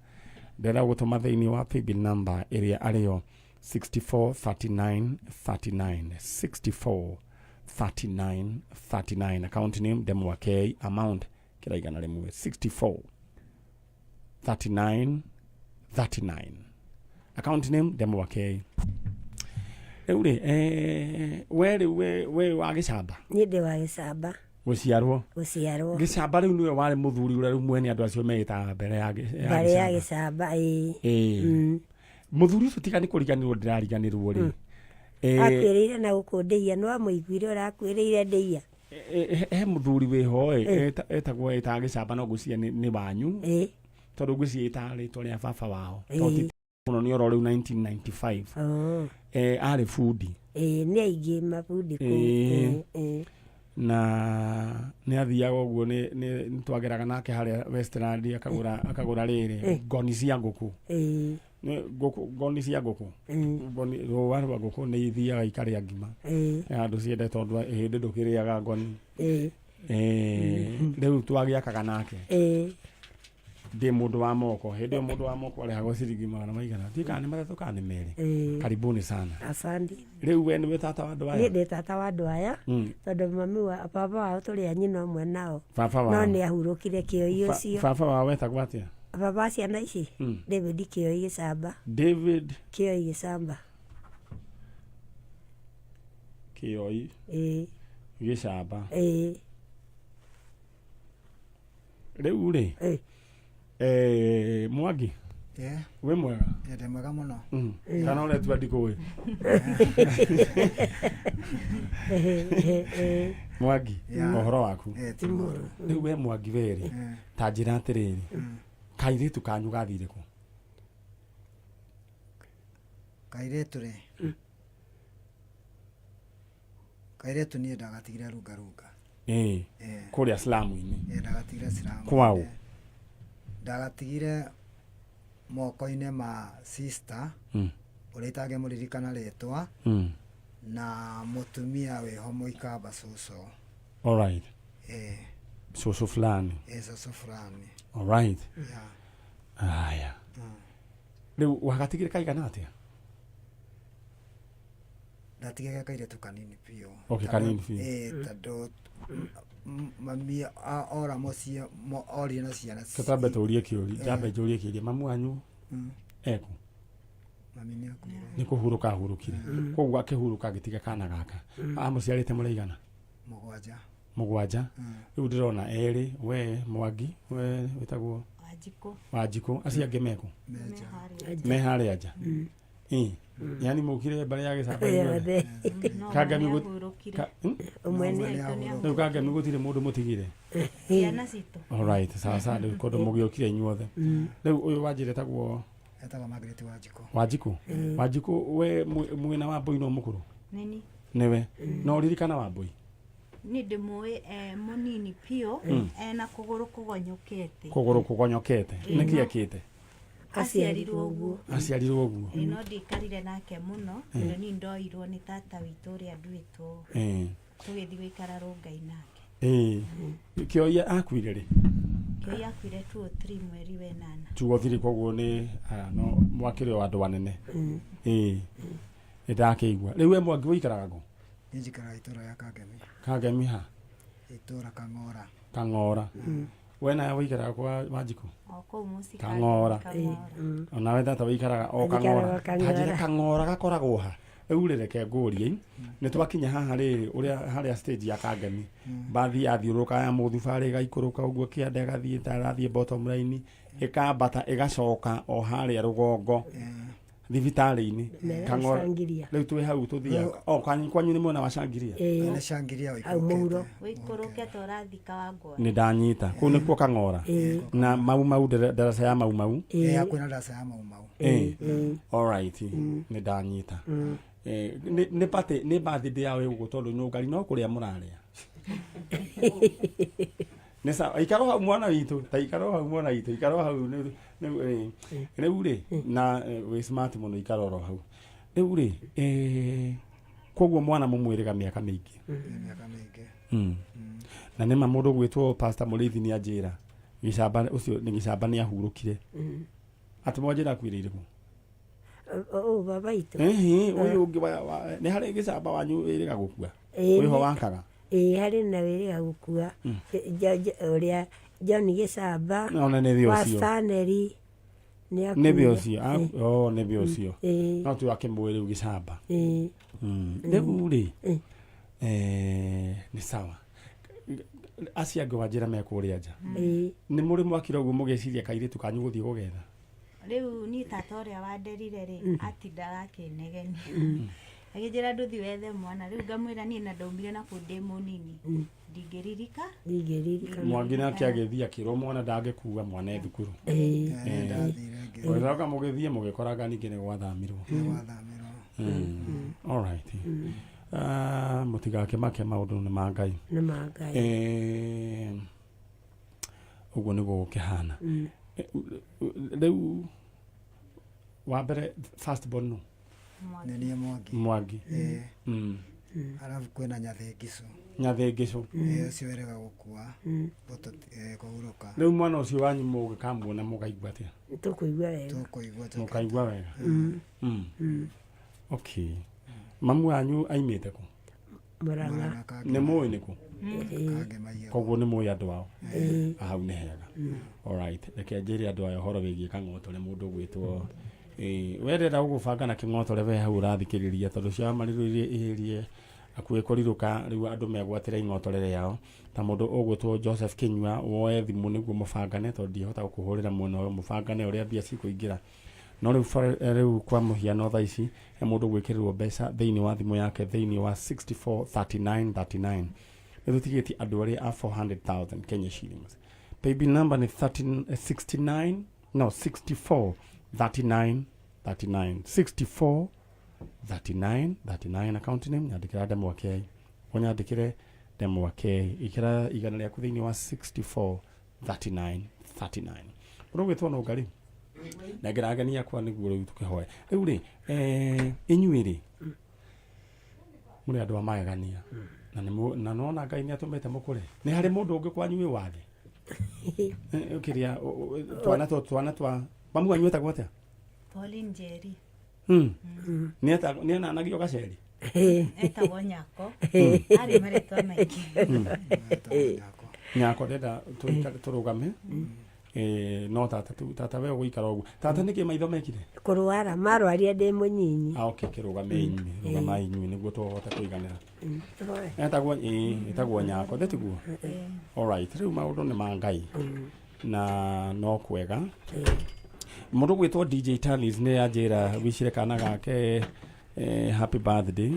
Ndĩrenda gũtũma thĩinĩ wa paybill number ĩrĩa arĩyo 643939, 643939, account name Ndemwa K, amount kĩra 100, 643939, account name Ndemwa K. Rĩu rĩ, we rĩu we wa Gĩcamba? Niĩ ndĩ wa Gĩcamba. Gũciarwo? Gũciarwo. Gĩcamba rĩu nĩwe warĩ mũthuri ũrĩa rĩu mwene andũ acio meĩtaga mbere ya ya Mbarĩ ya Gĩcamba. Gĩcamba, ĩĩ. Ĩĩ. Mũthuri ũcio tiga nĩ kũriganĩrwo ndĩrariganĩrwo rĩ. Akuĩrĩire na gũkũ Ndĩia, nĩ wamũiguire ũrakuĩrĩire Ndĩia? He mũthuri wĩho ĩ, etagwo ĩtaga Gĩcamba, no ngwĩciria nĩ wanyu. Tondũ ngwĩciria ĩtaga rĩtwa rĩa baba wao. Tondũ ti mũno nĩ oro rĩu 1995. Arĩ bundi. Ĩĩ, nĩ aingĩ mabundi kũu. Na nĩ athiaga ũguo, nĩ twageraga nake harĩa Westland, akagũra rĩrĩ ngoni cia ngũkũ. Nĩ ngũkũ, ngoni cia ngũkũ. Ngoni, rũa rwa ngũkũ nĩ ithiaga ikarĩa ngima. He handũ ciendete tondũ hĩndĩ ndũkĩrĩaga ngoni. Rĩu twagĩakaga nake. Ndĩ mũndũ wa moko, hĩndĩ ĩyo mũndũ wa moko arĩhagwo ciringi magana maigana, ndiũĩ kana nĩ 3 kana nĩ 2. Karibuni sana. Asante. Rĩu we nĩwe tata wa andũ aya? Niĩ ndĩ tata wa andũ aya. Tondũ mami wa baba wao tũrĩ a nyina ũmwe nao. Baba wao. No nĩ ahurũkire Kĩoi ũcio. Baba wao wetagwo atĩa? Baba wa ciana ici? David Kĩoi Gĩcamba. David Kĩoi Gĩcamba. Kĩoi Gĩcamba. Ĩĩ. Rĩu rĩ, Mwangi, wĩ mwega? Ndĩ mwega mũno. Kana ũretua ndikũĩ? Mwangi, ũhoro waku? Ti mũru. Rĩu we Mwangi werĩ, ta njĩra atĩrĩrĩ, kairĩtu kanyu gathire kũ? Kairĩtu rĩ, kairĩtu niĩ ndagatigire runga runga. Kũrĩa slamu-inĩ? Ndagatigire slamu. Kwaũ? Ndagatigire moko-inĩ ma sister ũrĩa itangĩmũririkana rĩtwa, na mũtumia wĩho mũikamba cũcũ. Alright. Cũcũ fulani. Cũcũ fulani. Alright. Aya, rĩu wagatigire kaigana atĩa? Ndatigire kairĩtu kanini biũ. Okay, kanini biũ. Tondũ mami ora mũciĩ orire na ciana. Tũtambe tũrie kĩũria, njambe njũrie kĩũria, mamu wanyu eku? Mami nĩ akuire. Nĩ kũhurũka ahurũkire? Koguo akĩhurũka agĩtiga kana gaka. Amũciarĩte mũraigana? 7. 7. Rĩu ndĩrona erĩ, we Mwangi, we wĩtagwo? Wanjikũ. Wanjikũ. Acio angĩ meku? Me harĩa nja. Yani mũkire mbarĩ ya Gĩcamba inyuothe? Kangemi Ũmwe nĩ Rĩu Kangemi gũtirĩ mũndũ mũtigire? Ciana citũ. Alright, sawa sawa, rĩu kũndũ mũgĩũkire inyuothe. Rĩu ũyũ wanjĩra etagwo? Etagwo Margaret Wanjikũ. Wanjikũ. Wanjikũ, we mwĩna Wambũi no mũkũrũ? Nĩni. Nĩwe. No ũririkana Wambũi? Niĩ ndĩmũĩ e mũnini biũ ena kũgũrũ kũgonyokete. Kũgũrũ kũgonyokete. Ĩĩ, Nĩkĩ no. ekĩte? Aciarirwo ũguo. Aciarirwo ũguo. Ĩĩ, no ndikarire nake mũno tondũ niĩ ndoirwo nĩ tata witũ ũrĩa nduĩtwo tũgĩthiĩ gũikara Rũngai nake. Ĩĩ. Kĩoia akuire rĩ? Kĩoi akuire 203 mweri wa ĩnana. 203 koguo nĩ aya no mwakĩrĩ o andũ anene. Ĩĩ. Nĩ ndakĩigua. Rĩu we Mwangi ũikaraga kũ? Niĩ njikaraga itũra rĩa Kangemi. Kangemi ha? Itũra Kang'ora. Kang'ora. We nawe ũikaraga kwa Wanjikũ? O kũu mũciĩ Kang'ora. Kang'ora. Onawe tata ũikaraga o Njikaraga Kang'ora. o Kang'ora. Tanjĩra Kang'ora gakoragwo ha? Rĩu rĩ reke ngũrie nĩ twakinya haha rĩrĩ ũrĩa harĩa stage ya Kangemi mbathi yathiũrũrũka ya mũthubarĩ ĩgaikũrũka ũguo kĩanda ĩgathiĩ ta ĩrathiĩ bottom line ĩkambata ĩgacoka o harĩa rũgongo thibitarĩ-inĩ Mera Kang'ora Shangiria. rĩu twĩ hau tũthiaga o kwanyu kwanyu nĩ mwena wa Shangiria Ĩĩ. Nĩ Shangiria Hau mũhuro. Ũikũrũke ta ũrathika wa ngwa. nĩ ndanyita kũu nĩkuo Kang'ora Ĩĩ. na mau mau ndaraca ya mau mau Ĩĩ, hakuhĩ na ndaraca ya Mau Mau. Ĩĩ. Alright nĩ ndanyita Eh, nĩ party nĩ birthday yao ĩgũkũ tondũ nyũngari no kũrĩa mũrarĩa nĩ sawa ikara hau mwana witũ ta ikara hau mwana witũ ikara hau rĩu rĩ na wĩ smart mũno ikara oro hau rĩu rĩ koguo mwana mũmwĩrĩga mĩaka mĩingĩ. Mĩaka mĩingĩ. Na nĩma mũndũ gwĩtwo Pastor Mũrĩithi nĩ anjĩra gĩcamba ũcio nĩ gĩcamba nĩ ahurũkire atĩ mwanjĩra akuĩrĩire kũ? Ũ baba itũ. Ĩhĩ, ũyũ ũngĩ nĩ harĩ gĩcamba wanyu wĩrĩga gũkua? Ĩĩ, wĩho wakaga? Ĩĩ, harĩ na wĩrĩga gũkua. Ũrĩa John Gĩcamba Ona nĩ thĩ wa ũcio. Stanley nĩ nĩ thĩ akuire. ũcio. Oh, nĩ thĩ ũcio. Ĩĩ. No tu akĩmũĩ rĩu gĩcamba. Ĩĩ. Rĩu rĩ nĩ sawa acio angĩ wanjĩra me kũrĩa nja. Ĩĩ. Nĩ mũrĩ mwakira ũguo mũgĩciria kairĩtu kanyu gũthiĩ gũgetha? Rĩu niĩ tata ũrĩa wanderire rĩ atindaga akĩnegenia agĩnjĩra ndũthi wethe mwana. Rĩu ngamwĩra niĩ na ndaumire na kũu ndĩ mũnini ndingĩririka. Ndingĩririka. Mwangi nake agĩthiĩ akĩrwo mwana ndangĩkua mwana e thukuru. Ĩĩ. Mũgĩcoka mũgĩthiĩ mũgĩkoraga ningĩ nĩ gwathamirwo. Alright. Ah, mũtigakĩmake maũndũ nĩ ma Ngai. Nĩ ma Ngai. Ũguo nĩguo gũkĩhana. Rĩu wa mbere first born no? Nĩ niĩ Mwangi. Mwangi. Ĩĩ. Arabu kwĩna Nyathĩngicũ. Nyathĩngicũ. Ĩĩ, ũcio wĩrĩga gũkua kũhurũka. Rĩu mwana ũcio wanyu mũgĩkamuona mũkaigua atĩa? Tũkũigua wega. Tũkũigua mũkaigua wega. Okay, mamu wanyu aimĩte kũ? Mũrang'a. Nĩ mũĩ nĩ kũ? Ĩĩ. Koguo nĩ mũĩ andũ ao. Ĩĩ. Hau nĩ hega. Alright, reke njĩre andũ aya ũhoro wĩgiĩ kang'otore mũndũ ũgwĩtwo we ndĩrenda gũgũbanga na kĩng'otore we hau ũrathikĩrĩria tondũ cia marĩrũ irie akuĩ kũrirũka rĩu andũ megwatĩre ing'otore rĩao ta mũndũ ũgwĩtwo Joseph Kinyua woe thimũ nĩguo mũbangane tondũ ndihota gũkũhũrĩra mwena ũyũ mũbangane ũrĩa mbia cikũingĩra no rĩu rĩu kwa mũhiano thaa ici he mũndũ gwĩkĩrĩrwo mbeca thĩinĩ wa thimũ yake thĩinĩ wa 643939 nĩ tũtigĩtie andũ arĩa a 400,000 Kenya shillings. Paybill number nĩ 13, 69 no 64 39 39 64 39 39 account name nyandĩkĩra ndemwa K ũnyandĩkĩre ndemwa K ikĩra igana rĩaku thĩinĩ wa 64 39 39 ũrũgĩtwo no ngari nengera ageni akwa nĩguo rĩu tũkĩhoe rĩu rĩ inyuĩ rĩ mũrĩ andũ a magegania na nĩ na nona Ngai nĩ atũmĩte mũkũre nĩ harĩ mũndũ ũngĩ kwanyu wĩ wathe kĩrĩa twana twa mamu wanyu etagwo atĩa? Pauline Njeri. Nĩ enanagio gaceri? Etagwo Nyako. Arĩ marĩtwa maingĩ. Nyako ndenda tũrũgame no tata tu tata we ũgũikara ũguo tata nĩkĩ maitho mekire? Kũrwara marwaria ndĩ mũnyinyi. Ah, okay kĩrũgame inyuĩ rũgamai inyuĩ nĩguo tũhote kũiganĩra. Etagwo ĩtagwo Nyako thĩ tiguo? Alright, rĩu maũndũ nĩ ma Ngai na no kwega mũndũ gwĩtwo DJ Talis nĩ anjĩra wicire kana gake happy birthday.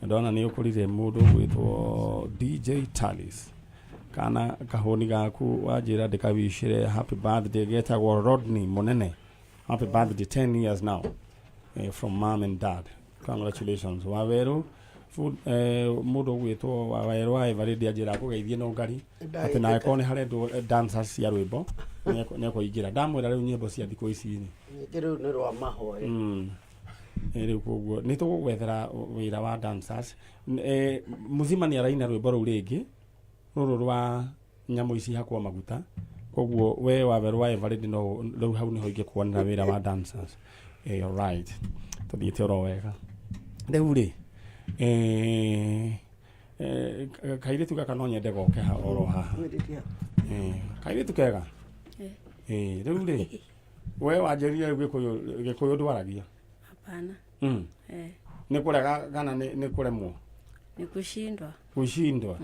Ndona nĩ ũkũrire mũndũ gwĩtwo DJ Talis kana kahũni gaku wanjĩra ndĩkawicire happy birthday getagwo Rodney Mũnene. Happy birthday, 10 years now from mom and dad, congratulations. Waweru Mũndũ ũgwĩtwo Wawerũ wa Eveready anjĩra akũgeithie no ngari atĩ nawe korwo nĩ harendwo dancers cia rwĩmbo nĩekũingĩra. Ndamwĩra rĩu nyĩmbo cia thikũ ici rĩ. Ningĩ rĩu nĩ rwa mahoya. Rĩu koguo nĩ tũgũgwethera wĩra wa dancers. Muzima nĩ araina rwĩmbo rũu rĩngĩ rũrũ rwa nyamũ ici hakwo maguta, koguo we Wawerũ wa Eveready no rĩu hau nĩho ingĩkuonera wĩra wa dancers. Alright, tũthiĩte oro wega. Rĩu rĩ kairĩtu gaka no nyende goke ha oro haha. Kairĩtu kega. Rĩu rĩ we wanjĩrire rĩu Gĩkũyũ ndwaragia? Hapana. Nĩ kũrega kana nĩ kũremwo? Ni kushindwa. Kushindwa.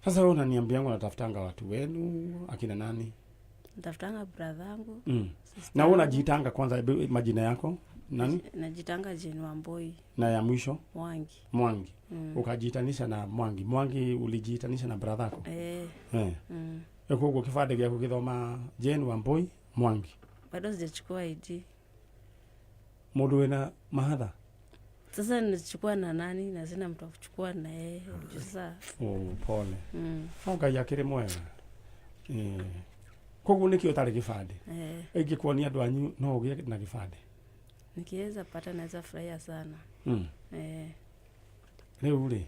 Sasa wewe unaniambianga unatafutanga watu wenu akina nani? Natafutanga brother yangu. Na wewe unajiitanga kwanza majina yako nani? Najitanga Jane Wambui. Na ya mwisho? Mwangi. Mwangi. Ukajiitanisha na Mwangi. Mwangi ulijiitanisha na brother yako? Koguo kibandĩ gĩaku gĩthoma Jane Wambui Mwangi. Bado sijachukua ID. Mũndũ wĩna mahatha? Sasa nichukua na nani na sina mtu wa kuchukua na yeye. Sasa. Oh, pole. No Ngai akĩrĩ mwega. Koguo nĩkĩo ũtarĩ gĩbandĩ? Ingĩkuonia andũ anyu no ũgĩe na gĩbandĩ? Nikiweza pata naweza furahia sana. Rĩu rĩ,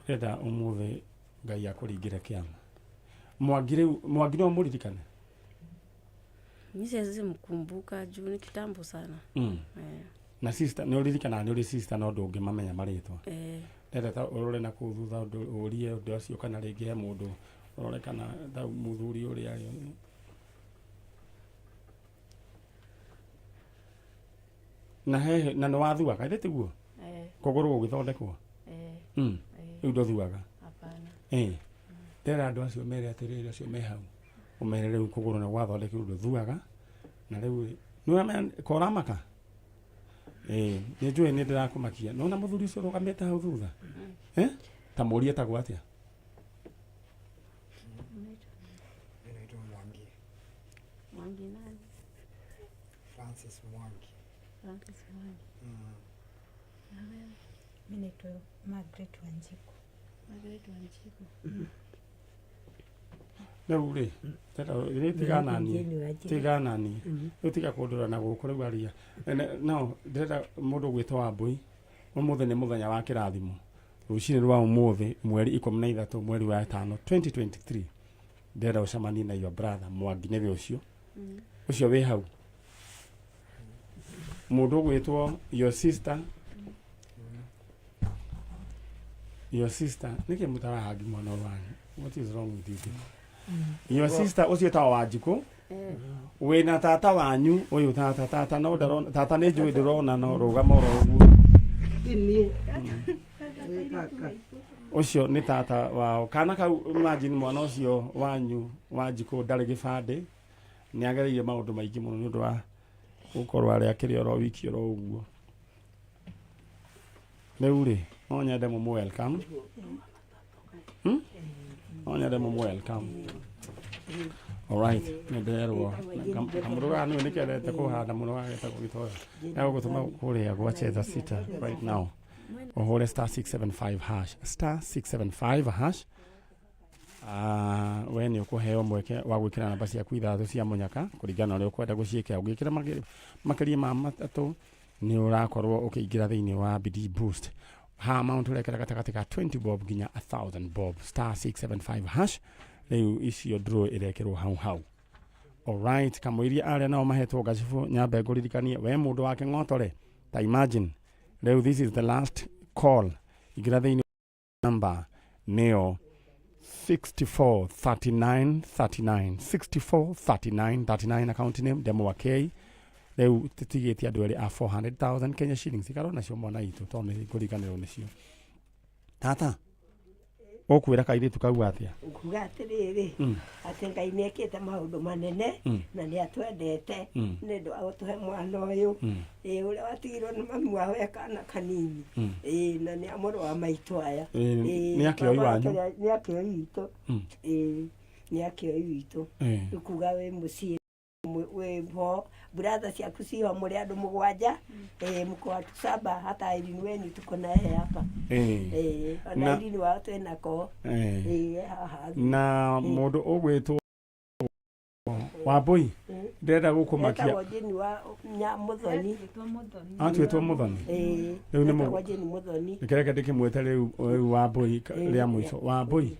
ndĩrenda ũmũthĩ Ngai akũringĩre kĩama. Mwangi rĩu, Mwangi no ũmũririkane? Mimi siwezi mkumbuka juu ni kitambo sana. Na sister nĩ ũririkanaga nĩ ũrĩ sister no ndũngĩmamenya marĩtwa? Ndĩrenda ta ũrore na kũu thutha ũndũ ũrie ũndũ ũcio kana rĩngĩ he mũndũ ũrore kana ta mũthuri ũrĩa arĩ. Na hehe, na nĩ wathuaga, ithĩ tiguo? Kũgũrũ gũgĩthondekwo? Rĩu ndũthuaga? Hapana. Ndĩrera andũ acio mere atĩrĩrĩ, acio me hau. Ũmere rĩu kũgũrũ nĩ gwathondekirwo ndũthuaga. Na rĩu nĩ ũramenya ko ũramaka? Nĩ njũĩ nĩ ndĩrakũmakia. Nĩwona mũthuri ũcio ũrũgamĩte hau thutha? Ta mũrie etagwo atĩa? Naitwa Mwangi. Mwangi nani? Francis Mwangi. Francis Mwangi. Na wewe? Mimi naitwa Margaret Wanjiku. Margaret Wanjiku. Rĩu rĩ, rĩ tiga nani, tiga nani. Rĩu tiga kũndora na gũkũ rĩu aria. No, ndĩrenda mũndũ ũgwĩtwo Wambui. Ũmũthĩ nĩ mũthenya wa kĩrathimo. Rũcinĩ rwa ũmũthĩ mweri 13 mweri wa 5 2023. Ndĩrenda ũcemanie na your brother Mwangi nĩwe ũcio. Ũcio wĩ hau. Mũndũ ũgwĩtwo your sister. Your sister, nĩkĩ mũtarahangi mwana ũyũ wanyu? What is wrong with you people? Your sister ũcio wĩtagwo Wanjikũ. Wĩna tata wanyu ũyũ tata, tata no ndarona, tata nĩ njũĩ ndũrona no rũgama oro ũguo. Ũcio nĩ tata wao. Kana kau imagine mwana ũcio wanyu Wanjikũ ndarĩ gĩbandĩ. Nĩ agereire maũndũ maingĩ mũno nĩ ũndũ wa gũkorwo arĩ akĩrĩ oro wiki oro ũguo. Rĩu rĩ, no nyende mũmũ welcome. No nyende mũmũ welcome. All right, nĩ ndĩrerwo kamũndũ gaka nĩwe nĩkendete kũhanda mũno gagetagwo gĩtoyo. Egũgũtũma kũrĩa gwa Cheza Sita right now. Ũhũre star 675 hash, star 675 hash. We nĩ ũkũheo mweke wa gwĩkĩra namba ciaku ithathatũ cia mũnyaka kũringana na ũrĩa ũkwenda gũciĩkĩra. Ũngĩkĩra makĩria ma matatũ nĩ ũrakorwo ũkĩingĩra thĩinĩ wa Bidii Boost. Ha amount ũrekĩra gatagatĩ ka 20 bob nginya 1000 bob, star 675 hash. Rĩu icio draw ĩrekĩrwo hau hau. Alright, kamũiria arĩa nao mahetwo ngacibũ nyambe ngũririkanie we mũndũ wa Kĩng'otore, ta imagine rĩu this is the last call. Ingĩra thĩinĩ number nĩyo 64 39 39, 64 39 39, account name Demo wa K. Rĩu tũtigĩtie andũ erĩ a 400,000 Kenya shillings ikarwo nacio mwana witũ tondũ nĩ ngũriganĩrwo nĩcio. Tata, ũkwĩra kairĩtu kau atĩa? Nguga atĩrĩrĩ, atĩ Ngai nĩ ekĩte maũndũ manene na nĩ atwendete nĩ ũndũ wa gũtũhe mwana ũyũ. Ĩĩ, ũrĩa watigirwo nĩ mami wao e kana kanini. Ĩĩ, na nĩ mũrũ wa maitũ aya. Ĩĩ, nĩ akĩoi baba wanyu? Nĩ akĩoi witũ. Ĩĩ, nĩ akĩoi witũ. Nĩ kuga wĩ mũciĩ wĩ ho, brother ciaku ciho, mũrĩ andũ 7, mko watu 7, hata Irene wenyu tuko na yeye hapa. Ona Irene wao twĩnako. Haha. Na mũndũ ũgwĩtwo Wambui, ndĩrenda gũkũmakia. Etagwo Jane wa Muthoni. Atuĩtwo Muthoni? Ĩĩ. Rĩu nĩ Etagwo Jane Muthoni. Reke ndĩkĩmwĩte rĩu rĩu Wambui rĩa mũico. Wambui,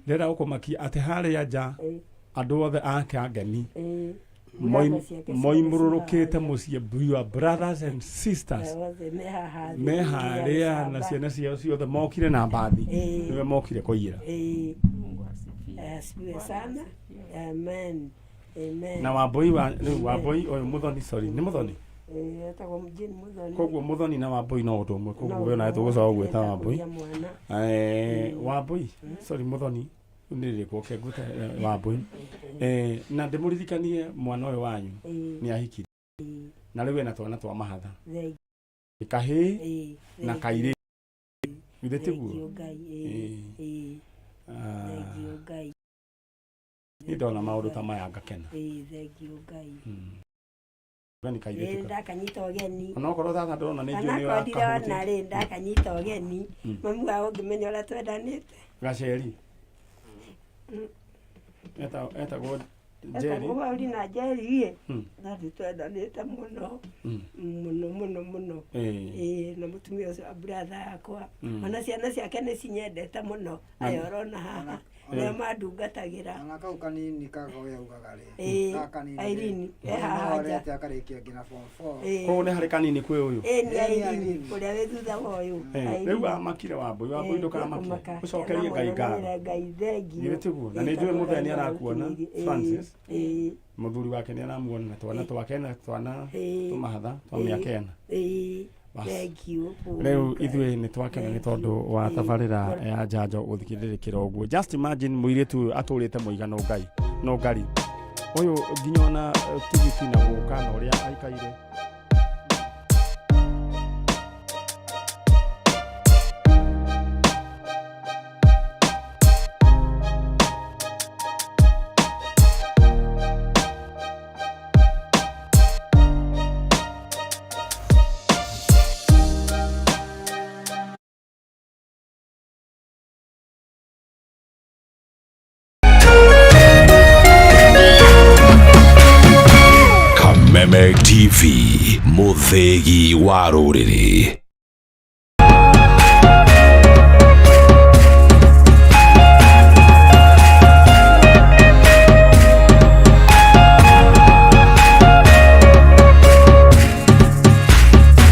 ndĩrenda gũkũmakia atĩ harĩa nja andũ othe ake angeni Brother ciake ciothe moimũrũrũkĩte mũciĩ, your brothers and sisters othe me haha thĩ, me harĩa na Gĩcamba. ciana ciao ciothe mokire na mbathi, nĩwe mokire kũiyĩra. Ĩĩ. Asifiwe sana. Amen. Amen. Na Wambui wa rĩu Wambui ũyũ Muthoni, sorry, nĩ Muthoni. Ĩĩ, etagwo Jane Muthoni. Koguo Muthoni na Wambui no ũndũ ũmwe, koguo No we onawe ũndũ tũgũcoka ũmwe, gũgwĩta Wambui. kũgĩa mwana. Wambui, sorry, Muthoni, nĩ rĩkwo kengũte Wambui. Na ndĩmũririkanie mwana ũyũ wanyu nĩ ahikire na rĩu ena twana twa mahatha, Thank kahĩĩ na thank kairĩtu, githĩ tiguo? Thank you, Ngai. Ĩĩ. Ĩĩ. Thank you, Ngai. Niĩ ndona maũndũ ta maya ngakena. Ĩĩ, thank you, Ngai. Ũgeni kairĩtu Ĩĩ, ndakanyita ũgeni. Onokorwo tata ndĩrona nĩ njũĩ nĩ Onakorwo ndirona ũrakahũtia. rĩ, ndakanyita ũgeni. Mami wao ũngĩmenya ũrĩa twendanĩte. Gaceri etagwo Njeri. Etagwo Pauli na Njeri ĩ. Na nĩ twendanĩte mũno. Mũno mũno mũno. Ĩĩ, na mũtumia ũcio wa brother yakwa. Ona ciana ciake nĩ cinyendete mũno. Aya ũrona haha. Nĩo mandungatagĩra. Ona kau kanini kago yaugaga rĩ. Ĩĩ, Gaka kanini rĩ, Irene, e haha nja. norete akarĩkia nginya form 4. Ĩĩ. Koguo nĩ harĩ kanini kwĩ ũyũ. Ĩĩ, nĩ Irene, ũrĩa wĩ thutha wa ũyũ. Rĩu amakire Wambui, Wambui ndũkamake, ũcokerie Ngai ngatho. Ngai thengiũ. Githĩ tiguo? Na nĩ njũĩ mũthee nĩ arakuona, Francis, mũthuri wake nĩ aramuona na twana twake na twana tũmahatha twa mĩaka 4. Ĩĩ, Bas. thank you. Rĩu ithuĩ nĩ twakena nĩ tondũ wa tabarĩra ya njanjo gũthikĩrĩrĩkĩra ũguo. Just imagine mũirĩtu ũyũ atũrĩte mũigana ũngai no ngari ũyũ nginya ona tigiti na gũka na ũrĩa aikaire. Kameme TV, mũthĩgi wa rũrĩrĩ.